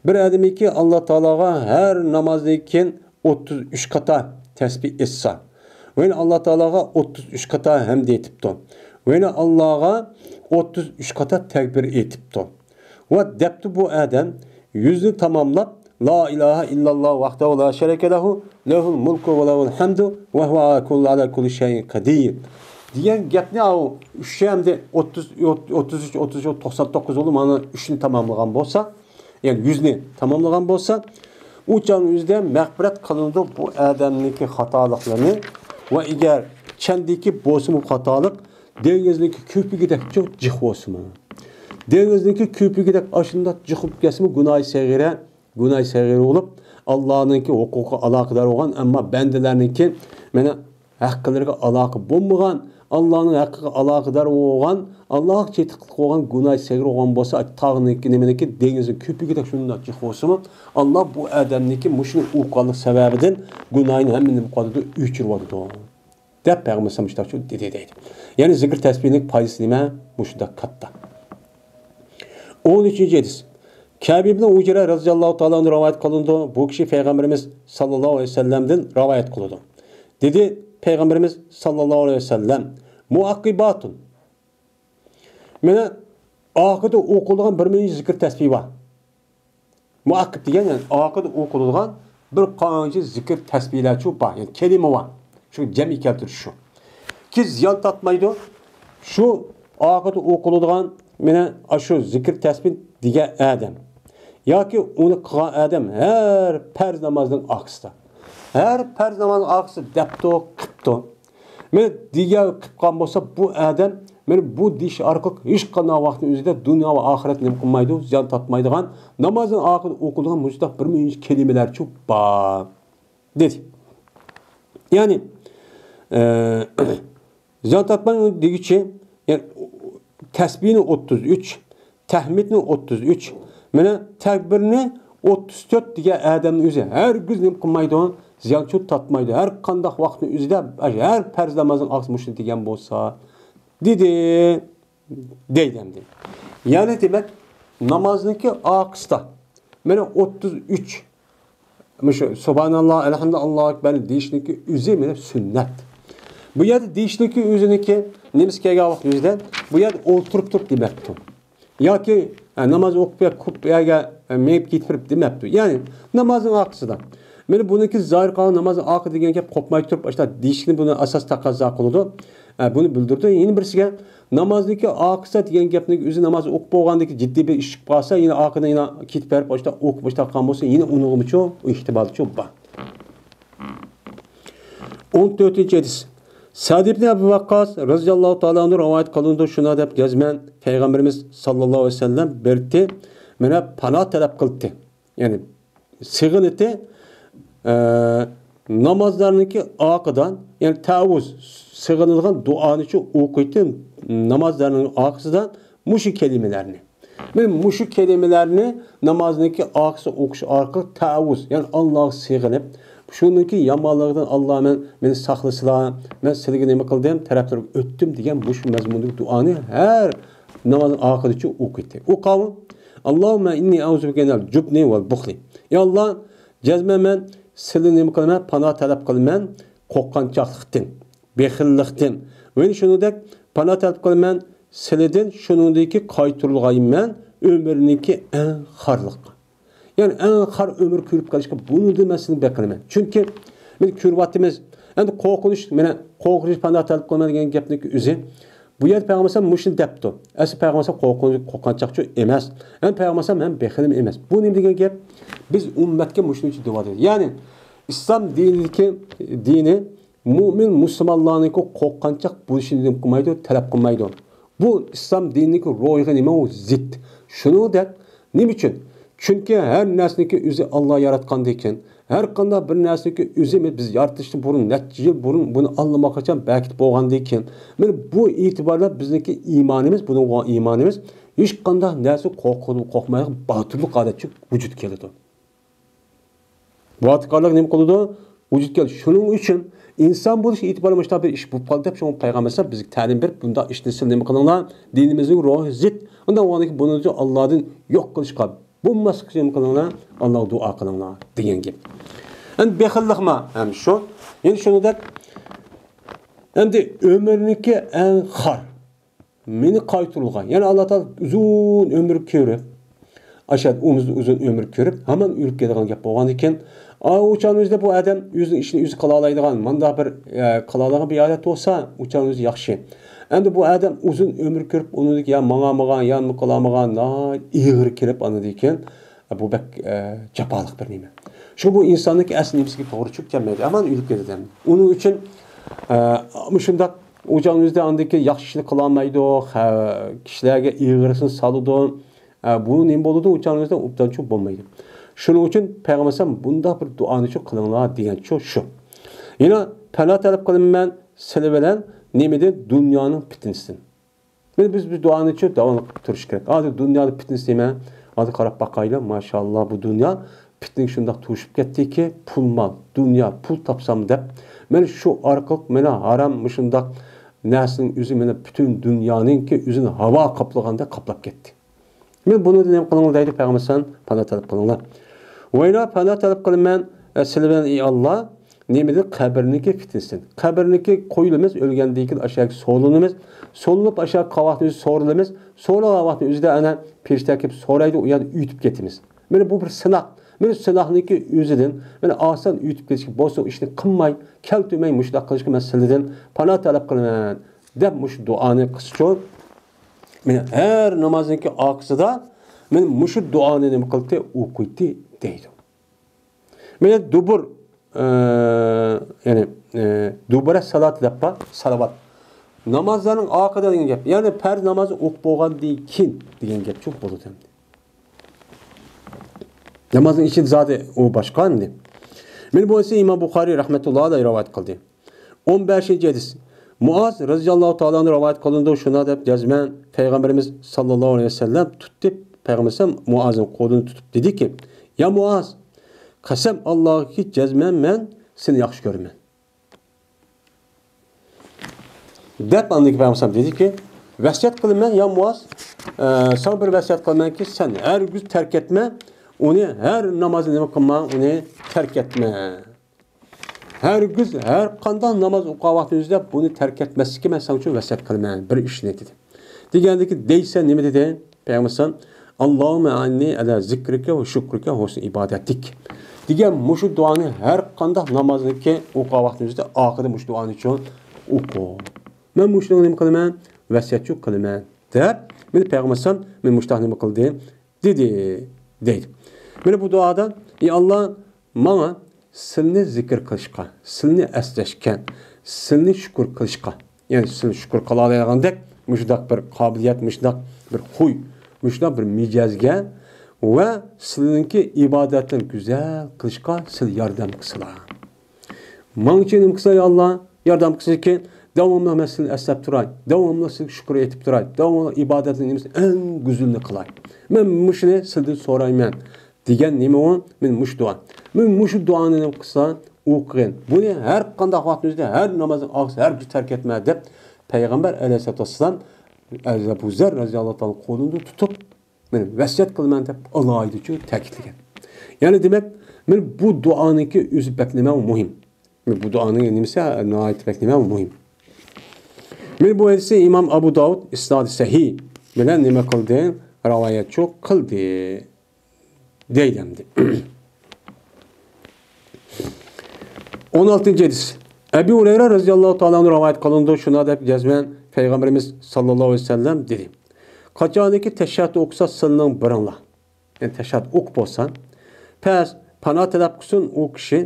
بىر ئادەمكى ئاللا تائالاغا ھەر نامازدىن كېيىن ئوتتۇز ئۈچ قاتا تەسبىھ ئېيتسا، ۋە يەنە ئاللا تائالاغا ئوتتۇز ئۈچ قاتا ھەمد ئېيتىپتۇ، ۋە يەنە ئاللاغا ئوتتۇز ئۈچ قاتا تەكبىر ئېيتىپتۇ. ۋە دەپتۇ بۇ ئادەم يۈزنى تاماملاپ، لا ئىلاھە ئىللاللا ۋەھدەھۇ لا شەرىكە لەھۇ، لەھۇل مۇلكۇ ۋە لەھۇل ھەمدۇ، ۋە ھۇۋە ئالا كۇللى، ئالا كۇللى شەيئىن قەدىر دېگەن گەپنى ئاۋۇ ئۈچ ئەمدى ئوتتۇز، ئوتتۇز ئۈچ، ئوتتۇز ئۈچ، توقسان توققۇز بولدى، مانا ئۈچنى تاماملىغان بولسا، يەنى يۈزنى تاماملىغان بولسا، ئۇ چاغنىڭ ئۆزىدە مەغپىرەت قىلىنىدۇ بۇ ئادەمنىڭكى خاتالىقلىرىنى. ۋە ئەگەر چەندىكى بولسىمۇ خاتالىق، دېڭىزنىڭكى كۆپۈكىدەك جىق بولسىمۇ، دېڭىزنىڭكى كۆپۈكىدەك ئاشۇنداق جىق بولۇپ كەتسىمۇ، گۇناھى سەغىرە، گۇناھى سەغىرە بولۇپ، ئاللانىڭكى ھوقۇقىغا ئالاقىدار بولغان، ئەمما بەندىلەرنىڭكى مانا ھەقلىرىگە ئالاقە بولمىغان، ئاللانىڭ ھەققىگە ئالاقىدار بولغان، ئاللاغا چېتىقلىق بولغان گۇناھى سەغىر بولغان بولسا، تاغنىڭكى، نېمىنىڭكى، دېڭىزنىڭ كۆپۈكىدەك شۇنداق جىق بولسىمۇ، ئاللا بۇ ئادەمنىڭكى مۇشۇنى ئۇققانلىق سەۋەبىدىن گۇناھىنى ھەممىنى نېمە قىلىۋاتىدۇ؟ ئۆچۈرۈۋاتىدۇ. دەپ پەيغەمبەر مۇشۇنداق دېدى دەيدۇ. يەنى زىكىر تەسبىھنىڭ پايدىسى نېمە؟ مۇشۇنداق كاتتا. ئون ئۈچىنچى ھەدىس. كەبى ئىبنى ئۇجرە رەزىياللاھۇ تائالا ئەنھۇ رىۋايەت قىلىنىدۇ. بۇ كىشى پەيغەمبىرىمىز ساللاللاھۇ ئەلەيھى ۋەسەللەمدىن رىۋايەت قىلىدۇ. دېدى پەيغەمبىرىمىز ساللاللاھۇ ئەلەيھى ۋەسەللەم، مۇئەققىباتۇن. مانا ئارقىدا ئوقۇلىدىغان بىر مىڭ زىكىر تەسبىھ بار. مۇئەققىب دېگەن، يەنى ئارقىدا ئوقۇلىدىغان بىر قانچە زىكىر تەسبىھلەرچۇ بار، يەنى كەلىمە بار. شۇ جەمئىي كەلتۈرۈش شۇ. كى زىيان تارتمايدۇ. شۇ ئارقىدا ئوقۇلىدىغان مانا ئاشۇ زىكىر تەسبىھ دېگەن ئادەم ياكى ئۇنى قىلغان ئادەم ھەر پەرز نامازنىڭ ئارقىسىدا، ھەر پەرز نامازنىڭ ئارقىسىدا دەپتۇ، قىپتۇ. مانا دېگەن قىلىپ قالغان بولسا، بۇ ئادەم مانا بۇ دېيىش ئارقىلىق ھېچقانداق ۋاقىتنىڭ ئۆزىدە دۇنيا ۋە ئاخىرەتنى نېمە قىلمايدۇ، زىيان تارتمايدىغان، نامازنىڭ ئارقىدا ئوقۇلىدىغان مۇشۇنداق بىر مۇنچە كەلىمىلەرچۇ بار، دېدى. يەنى، ئە، زىيان تارتمايدۇ دېگۈچى، يەنى تەسبىھنى ئوتتۇز ئۈچ، تەھمىدنى ئوتتۇز ئۈچ، مانا تەكبىرنى ئوتتۇز تۆت دېگەن ئادەمنىڭ ئۆزى ھەرگىز نېمە قىلمايدۇ، زىيانچۇ تارتمايدۇ. ھەر قانداق ۋاقىتنىڭ ئۆزىدە، ھەر پەرز نامازنىڭ ئارقىسىدا مۇشۇنى دېگەن بولسا، دېدى، دەيدۇ ئەمدى. يەنى دېمەك، نامازنىڭكى ئارقىسىدا مانا ئوتتۇز ئۈچ، مۇشۇ سۇبھاناللا، ئەلھەمدۇلىللا، ئاللاھۇ ئەكبەرنى دېيىشنىڭكى ئۆزى مانا سۈننەت. بۇ يەردە دېيىشنىڭكى ئۆزىنىڭكى نېمىسى كەلگەن ۋاقىت يۈزىدە، بۇ يەردە ئولتۇرۇپ تۇرۇپ دېمەپتۇ. ياكى، ئە، ناماز ئوقۇپ يا كۇپ يەرگە، ئە، مېڭىپ كېتىپ بېرىپ دېمەپتۇ. يەنى نامازنىڭ ئارقىسىدا. مانا بۇنىڭكى زاھىر قالغان نامازنىڭ ئارقا دېگەن گەپ قوپماي تۇرۇپ، ئاشۇنداق دېيىشنى بۇنى ئاساس تەقەززا قىلىدۇ. ئە، بۇنى بىلدۈرىدۇ. يەنە بىرسىگە نامازنىڭكى ئارقىسىدا دېگەن گەپنىڭ ئۆزى ناماز ئوقۇپ بولغاندىن كېيىن جىددىي بىر ئىش چىقىپ قالسا، يەنە ئارقىدىن يەنە كېتىپ بېرىپ، ئاشۇنداق ئوقۇپ، ئاشۇنداق قىلغان بولسا، يەنە ئۇنىڭغىمۇچۇ ئېھتىمالچۇ بار. ئون تۆتىنچى ھەدىس. سەئد ئىبنى ئەبۇ ۋەققاس رەزىياللاھۇ تائالا ئەنھۇ رىۋايەت قىلىنىدۇ، شۇنداق دەپ جەزمەن پەيغەمبىرىمىز ساللاللاھۇ ئەلەيھى ۋەسەللەم بىردى، مانا پانا تەلەپ قىلدى. يەنى سېغىنىتى، ئە، نامازلارنىڭكى ئارقىدا، يەنى تەئەۋۋۇز، سېغىنىدىغان دۇئانىچۇ ئوقۇيتتى نامازلارنىڭ ئارقىسىدا مۇشۇ كەلىمىلەرنى. مانا مۇشۇ كەلىمىلەرنى نامازنىڭكى ئارقىسىدا ئوقۇش ئارقىلىق تەئەۋۋۇز، يەنى ئاللاغا سېغىنىپ، شۇنىڭكى يامانلىقىدىن، ئاللا، مەن، مېنى ساقلىسىلا، مەن سىلىگە نېمە قىلدىم، تەرەپلىرىگە ئۆتتۈم دېگەن مۇشۇ مەزمۇندىكى دۇئانى ھەر نامازنىڭ ئارقىدىچۇ ئوقۇيتتى. ئۇ قاۋۇل، ئاللاھۇممە ئىننى ئەئۇزۇ بىكە مىنەل جۇبنى ۋەل بۇخلى. يا ئاللا، جەزمەن مەن سىلىدىن نېمە قىلىمەن؟ پانا تەلەپ قىلىمەن قورققانچاقلىقتىن، بېخىللىقتىن. ۋە شۇنىڭدەك پانا تەلەپ قىلىمەن سىلىدىن، شۇنىڭدىكى قايتۇرۇلغايمەن ئۆمۈرنىڭكى ئەڭ خارلىققا. يەنى ئەڭ خار ئۆمۈر كۆرۈپ قېلىشقا بۇنىڭدىن مەن سىلىنى بېقىنىمەن. چۈنكى مانا كۆرۈۋاتىمىز. ئەمدى قورقۇنچ، مانا قورقۇنچ پانا تەلەپ قىلىمەن دېگەن گەپنىڭكى ئۆزى. بۇ يەردە پەيغەمبەر ئەلەيھىسسالام مۇشۇنى دەپتۇ. ئەسلى پەيغەمبەر ئەلەيھىسسالام قورقۇنچ، قورققانچاقچۇ ئەمەس. ھەم پەيغەمبەر ئەلەيھىسسالام ھەم بېخىل ئەمەس. بۇ نېمە دېگەن گەپ؟ بىز ئۈممەتكە مۇشۇنى ئۈچۈن دەۋاتىمىز. يەنى ئىسلام دىنىدىكى، دىنى مۆمىن مۇسۇلمانلارنىڭكى قورققانچاق بولۇشىنى نېمە قىلمايدۇ؟ تەلەپ قىلمايدۇ. بۇ ئىسلام دىنىنىڭكى روھىغا نېمە ئۇ؟ زىت. شۇنىڭدەك نېمە ئۈچۈن؟ چۈنكى ھەر نەرسىنىڭكى ئۆزى ئاللا ياراتقاندىكىن، ھەر قانداق بىر نەرسىنىڭكى ئۆزى بىز يارىتىلىشتىن بۇرۇن، نەچچە يىل بۇرۇن بۇنى ئاللىماقاچان بەركىتىپ بولغاندىكىن، مانا بۇ ئېتىباردا بىزنىڭكى ئىمانىمىز، بۇنىڭغا ئىمانىمىز ھېچقانداق نەرسە قورقۇ-، قورقمايدىغان باتۇرلۇق ھالەتچە ۋۇجۇدقا كېلىدۇ. باتۇرلۇق نېمە قىلىدۇ؟ ۋۇجۇدقا كېلىدۇ. شۇنىڭ ئۈچۈن ئىنسان بولۇش ئېتىبارى مۇشۇنداق بىر ئىش بولۇپ قالدى دەپ، شۇڭا پەيغەمبەر ئەلەيھىسسالام بىزگە تەلىم بېرىپ، بۇنداق ئىشنى سىلەر نېمە قىلىڭلار؟ دىنىمىزنىڭ روھى زىت. ئۇنداق بولغاندىكىن بۇنى ئاللادىن يوق قىلىشقا، بولماسلىققا نېمە قىلىڭلار؟ ئاللاغا دۇئا قىلىڭلار دېگەن گەپ. ئەمدى بېخىللىقمۇ ھەم شۇ. يەنى شۇنىڭدەك ئەمدى ئۆمۈرنىڭكى ئەڭ خار مېنى قايتۇرۇلغان. يەنى ئاللا تائالا ئۇزۇن ئۆمۈر كۆرۈپ، ئاشۇ ئۇزۇن ئۆمۈر كۆرۈپ، ھامان ئۆلۈپ كېتىدىغان گەپ بولغاندىكىن، ئا، ئۇ چاغنىڭ ئۆزىدە بۇ ئادەم ئۆزىنىڭ ئىشىنى ئۆزى قىلالايدىغان، مانداق بىر، ئە، قىلالايدىغان بىر ھالەت بولسا، ئۇ چاغنىڭ ئۆزى ياخشى. ئەمدى بۇ ئادەم ئۇزۇن ئۆمۈر كۆرۈپ، ئۇنىڭدىن كېيىن يا ماڭالمىغان، يا نېمە قىلالمىغان، ناھايىتى ئېغىر كېلىپ، ئاندىن كېيىن، بۇ بەك، ئە، جاپالىق بىر نېمە. شۇ بۇ ئىنساننىڭكى ئەسلى نېمىسىگە توغرا چۈشۈپ كەلمەيدۇ. ھامان ئۆلۈپ كېتىدۇ. ئۇنىڭ ئۈچۈن، ئە، مۇشۇنداق ئۇ چاغنىڭ ئۆزىدە ئاندىن كېيىن ياخشى ئىشنى قىلالمايدۇ، خە-، كىشىلەرگە ئېغىرسىنى سالىدۇ. ئە، بۇ نېمە بولىدۇ؟ ئۇ چاغنىڭ ئۆزىدە ئوبدانچۇ بولمايدۇ. شۇنىڭ ئۈچۈن پەيغەمبەر ئەلەيھىسسالام بۇنداق بىر دۇئانىچۇ قىلىڭلار دېگەنچۇ شۇ. يەنە پانا تەلەپ قىلىمەن سىلى بىلەن نېمىدىن؟ دۇنيانىڭ پىتنىسىدىن. مانا بىز، بىز دۇئانىچۇ داۋاملىق قىلىپ تۇرۇش كېرەك. ھازىر دۇنيادا پىتنىسى نېمە؟ ھازىر قاراپ باقايلى، ماشائاللا، بۇ دۇنيا پىتنىگە شۇنداق توشۇپ كەتتىكى، پۇل مال، دۇنيا، پۇل تاپسام دەپ، مانا شۇ ئارقىلىق مانا ھارام مۇشۇنداق نەرسىنىڭ ئۆزى مانا پۈتۈن دۇنيانىڭكى ئۆزىنى ھاۋا قاپلىغاندەك قاپلاپ كەتتى. مانا بۇنى نېمە قىلىڭلار دەيدۇ پەيغەمبەر ئەلەيھىسسالام، پانا تەلەپ قىلىڭلار. ۋەيلا، پانا تەلەپ قىلىمەن، ئە، سىلەر بىلەن ئەي ئاللا، نېمىدىن؟ قەبرىنىڭكى پىتنىسىدىن. قەبرىنىڭكى قويۇلىمىز، ئۆلگەندىن كېيىن ئاشۇ يەرگە سولىنىمىز. سولىنىپ ئاشۇ يەرگە قالغان ۋاقتىمىزدا سورىلىمىز. سورىغان ۋاقتىمىز ئۆزىدە ئەنە پەرىشتە كېلىپ سورايدۇ، ئۇ يەردە ئۆتۈپ كېتىمىز. مانا بۇ بىر سىناق. مانا سىناقنىڭكى ئۆزىدىن، مانا ئاسان ئۆتۈپ كېتىشكە بولسا، ئىشنى قىلماي، كەلتۈرمەي مۇشۇنداق قىلىشقا مەن سىلەردىن پانا تەلەپ قىلىمەن، دەپ مۇشۇ دۇئانى قىلسىچۇ. مانا ھەر نامازنىڭكى ئارقىسىدا مانا مۇشۇ دۇئانى نېمە قىلدى؟ ئوقۇيتتى دەيدۇ. مانا دۇبۇر، ئە، يەنى، ئە، دۇبۇرە سالات دەپ بار، سالىۋات. نامازلارنىڭ ئارقىدا دېگەن گەپ. يەنى پەرز نامازنى ئوقۇپ بولغاندىن كېيىن دېگەن گەپچۇ بولىدۇ ئەمدى. نامازنىڭ ئىچىدە زادى ئۇ باشقا ئەمدى. مانا بۇ ئىسى ئىمام بۇخارىي رەھمەتۇللاھى ئەلەيھى رىۋايەت قىلدى. ئون بەشىنچى ھەدىس. مۇئاز رەزىياللاھۇ تائالا ئەنھۇ رىۋايەت قىلىنىدۇ، شۇنداق دەپ جەزمەن پەيغەمبىرىمىز ساللاللاھۇ ئەلەيھى ۋەسەللەم تۇتتى، پەيغەمبىرىمىز مۇئازنىڭ قولىنى تۇتۇپ دېدىكى، يا مۇئاز، قەسەم ئاللاھقى، جەزمەن مەن سېنى ياخشى كۆرىمەن. دەپ ئاندىن كېيىن پەيغەمبەر دېدىكى، ۋەسىيەت قىلىمەن يا مۇئاز، ئە، ساڭا بىر ۋەسىيەت قىلىمەنكى، سەن ھەرگىز تەرك ئەتمە ئۇنى، ھەر نامازنى نېمە قىلما، ئۇنى تەرك ئەتمە. ھەرگىز ھەر قانداق ناماز ئوقۇغان ۋاقتىڭىزدا بۇنى تەرك ئەتمەسلىككە مەن ساڭا ئۈچۈن ۋەسىيەت قىلىمەن، بىر ئىشنى دېدى. دېگەندىكى، دەيسەن نېمە دېدى؟ پەيغەمبەر ئاللامە ئەئىننى ئەلا زىكرىكە ۋە شۈكرىكە ۋە ھۇسنى ئىبادەتىك دېگەن مۇشۇ دۇئانى ھەر قانداق نامازنىڭكى ئوقۇغان ۋاقتىمىزدا ئاخىرىدا مۇشۇ دۇئانى ئوقۇ. مەن مۇشۇنى نېمە قىلىمەن؟ ۋەسىيەتچۇ قىلىمەن دەپ، مانا پەيغەمبەر مانا مۇشۇنداق نېمە قىلدى؟ دېدى، دەيدۇ. مانا بۇ دۇئادا، ئى ئاللا، ماڭا سىلنى زىكىر قىلىشقا، سىلنى ئەسلەشكە، سىلنى شۈكۈر قىلىشقا، يەنى سىلنى شۈكۈر قىلالايدىغاندەك مۇشۇنداق بىر قابىلىيەت، مۇشۇنداق بىر خۇي، مۇشۇنداق بىر مىجەزگە ۋە سىلنىڭكى ئىبادەتلىرىنى گۈزەل قىلىشقا سىل ياردەم قىلسىلا. ماڭچى نېمە قىلسا، يا ئاللا، ياردەم قىلسىكى، داۋاملىق مەن سىلنى ئەسلەپ تۇراي، داۋاملىق سىلگە شۈكۈر ئېيتىپ تۇراي، داۋاملىق ئىبادەتنىڭ نېمىسى ئەڭ گۈزىلىنى قىلاي. مەن مۇشۇنى سىلدىن سورايمەن دېگەن نېمە ئۇ؟ مانا مۇشۇ دۇئا. مانا مۇشۇ دۇئانى نېمە قىلسا، ئوقۇغىن. بۇنى ھەر قانداق ۋاقتىمىزدا، ھەر نامازنىڭ ئارقىسىدا ھەرگىز تەرك ئەتمە دەپ، پەيغەمبەر ئەلەيھىسسالاتۇ ۋەسسالام ئەبۇ زەر رەزىياللاھۇ تائالا قولىنى تۇتۇپ، مانا ۋەسىيەت قىلىمەن دەپ ئالاھىدىچۇ تەكىتلىگەن. يەنى دېمەك، مانا بۇ دۇئانىڭكى ئۆزى بەك نېمە مۇھىم. بۇ دۇئانىڭ نېمىسى ناھايىتى بەك نېمە مۇھىم. مانا بۇ ھەدىسنى ئىمام ئەبۇ داۋۇد ئىسنادى سەھىھ بىلەن نېمە قىلدى؟ رىۋايەتچۇ قىلدى. دەيدۇ ئەمدى. ئون ئالتىنچى ھەدىس. ئەبۇ ھۇرەيرە رەزىياللاھۇ تائالا ئەنھۇ رىۋايەت قىلىنىدۇ، شۇنداق دەپ جەزمەن پەيغەمبىرىمىز ساللاللاھۇ ئەلەيھى ۋەسەللەم دېدى، قاچانكى تەشەھھۇد ئوقۇسا سىلىنىڭ بىرىڭلار، يەنى تەشەھھۇد ئوقۇپ بولسا، پەس پانا تەلەپ قىلسۇن ئۇ كىشى،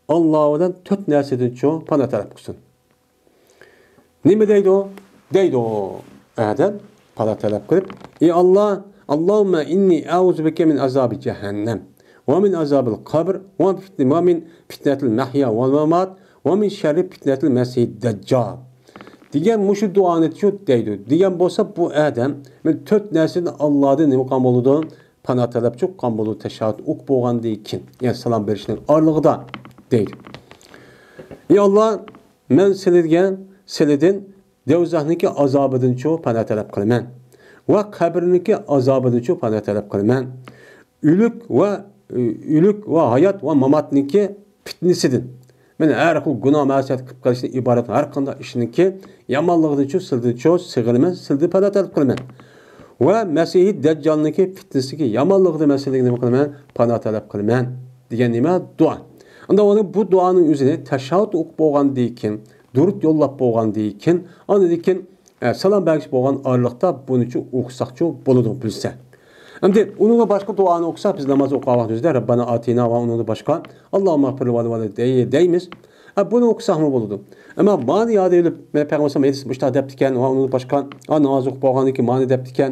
ئاللا بىلەن تۆت نەرسىدىنچۇ پانا تەلەپ قىلسۇن. نېمە دەيدۇ؟ دەيدۇ ئادەم پانا تەلەپ قىلىپ، ئى ئاللا، اللهم إني أعوذ بك من عذاب جهنم ومن عذاب القبر ومن فتنة، ومن فتنة المحيا والممات ومن شر فتنة المسيح الدجال دېگەن مۇشۇ دۇئانى شۇ دەيدۇ. دېگەن بولسا بۇ ئادەم مەن تۆت نەرسىدىن ئاللادىن نېمە قىلغان بولىدۇ؟ پانا تەلەپ چىققان بولىدۇ، تەشەھھۇد ئوقۇپ بولغاندىن كېيىن، يەنى سالام بېرىشنىڭ ئارىلىقىدا دەيدۇ. ئى ئاللا، مەن سىلىگە، سىلىدىن دوزاخنىڭكى ئازابىدىنچۇ پانا تەلەپ قىلىمەن ۋە قەبرىنىڭكى ئازابىدىنچۇ پانا تەلەپ قىلىمەن. ئۆلۈك ۋە، ئۆلۈك ۋە ھايات ۋە ماماتنىڭكى پىتنىسىدىن، مەن ھەر خىل گۇناھ مەسىيەت قىلىپ قېلىشتىن ئىبارەت ھەر قانداق ئىشنىڭكى يامانلىقىدىنچۇ سىلدىنچۇ سىغىنىمەن، سىلدىن پانا تەلەپ قىلىمەن. ۋە مەسىھى دەججالنىڭكى پىتنىسىدىكى يامانلىقىدىن مەن سىلدىن نېمە قىلىمەن؟ پانا تەلەپ قىلىمەن دېگەن نېمە؟ دۇئا. ئۇنداق بولغاندا بۇ دۇئانىڭ ئۆزىنى تەشەھھۇد ئوقۇپ بولغاندىن كېيىن، دۇرۇت يوللاپ بولغاندىن كېيىن، ئاندىن كېيىن ئە، سالام بەرگۈچى بولغان ئارىلىقتا بۇنىچۇ ئوقۇساقچۇ بولىدۇ بىلسە. ئەمدى ئۇنىڭغا باشقا دۇئانى ئوقۇسا، بىز ناماز ئوقۇغان ۋاقتىمىزدا رەببەنا ئاتىنا ۋە ئۇنىڭدىن باشقا ئاللاھۇممەغفىر لىۋالىدەي دەيمىز. ئە، بۇنى ئوقۇساقمۇ بولىدۇ. ئەمما مانى ياد ئېلىپ، مەن پەيغەمبەر ھەدىس مۇشۇنداق دەپتىكەن ۋە ئۇنىڭدىن باشقا، ئا، ناماز ئوقۇپ بولغاندىن كېيىن مانى دەپتىكەن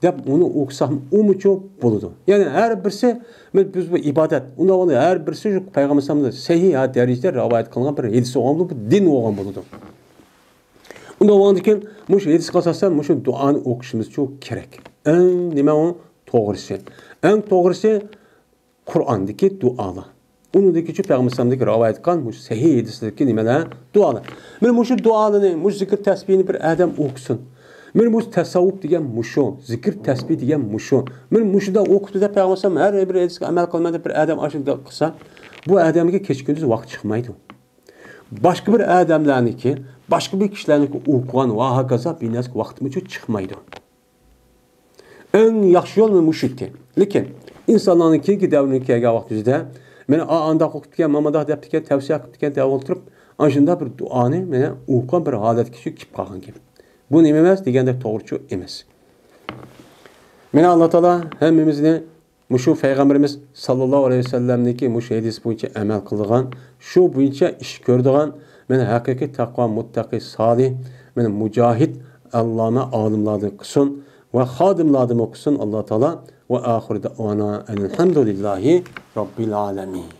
دەپ ئۇنى ئوقۇساقمۇ ئۇمۇچۇ بولىدۇ. يەنى ھەر بىرسى، بىز بۇ ئىبادەت، ئۇنداق ھەر بىرسى شۇ پەيغەمبەر سەھىھ دەرىجىدە رىۋايەت قىلىنغان بىر ھەدىس بولغان بولىدۇ، بىر دىن بولغان بولىدۇ. ئۇنداق بولغاندىكىن مۇشۇ ھەدىسكە ئاساسەن مۇشۇ دۇئانى ئوقۇشىمىزچۇ كېرەك. ئەڭ نېمە ئۇ توغرىسى؟ ئەڭ توغرىسى قۇرئاندىكى دۇئالار. ئۇنىڭدىكىچۇ پەيغەمبەر ئەلەيھىسسالامدىكى رىۋايەت قىلغان مۇشۇ سەھىھ ھەدىسلىرىدىكى نېمىلەر؟ دۇئالار. مانا مۇشۇ دۇئالىرىنى، مۇشۇ زىكىر تەسبىھنى بىر ئادەم ئوقۇسۇن. مانا مۇشۇ تەسەۋۋۇپ دېگەن مۇشۇ، زىكىر تەسبىھ دېگەن مۇشۇ. مانا مۇشۇنداق ئوقۇپتۇ دەپ پەيغەمبەر ئەلەيھىسسالام ھەر بىر ھەدىسكە ئەمەل قىلىمەن دەپ بىر ئادەم ئاشۇنداق قىلسا، بۇ ئادەمگە كېچە كۈندۈز ۋاقىت چىقمايدۇ. باشقا بىر ئادەملەرنىكى، باشقا بىر كىشىلەرنىكى ئوقۇغان ۋە ھاكازا بىر نەرسىگە ۋاقتىمۇ چىقمايدۇ. ئەڭ ياخشى يول مانا مۇشۇ ئىكەن. لېكىن ئىنسانلارنىڭ كېيىنكى دەۋرىنى كەلگەن ۋاقتىمىزدا، مانا ئا-، ئانداق ئوقۇپتىكەن، مامانداق دەپتىكەن، تەۋسىيە قىپتىكەن دەپ ئولتۇرۇپ، ئاشۇنداق بىر دۇئانى مانا ئوقۇغان بىر ھالەتكە چۈشۈپ كېلىپ قالغان گەپ. بۇ نېمە ئەمەس دېگەندەك توغرىچۇ ئەمەس. مانا ئاللا تائالا ھەممىمىزنى مۇشۇ پەيغەمبىرىمىز ساللاللاھۇ ئەلەيھى ۋەسەللەمنىڭكى مۇشۇ ھەدىس بويىچە ئەمەل قىلىدىغان، شۇ بويىچە ئىش كۆرىدىغان، مانا ھەقىقىي تەقۋا، مۇتتەقى، سالىھ، مانا مۇجاھىد، ئاللامە ئالىملاردىن قىلسۇن ۋە خادىملاردىنمۇ قىلسۇن ئاللا تائالا. ۋە ئاخىر دەۋانا ئەنىلھەمدۇلىللاھى رەببىل ئالەمىن.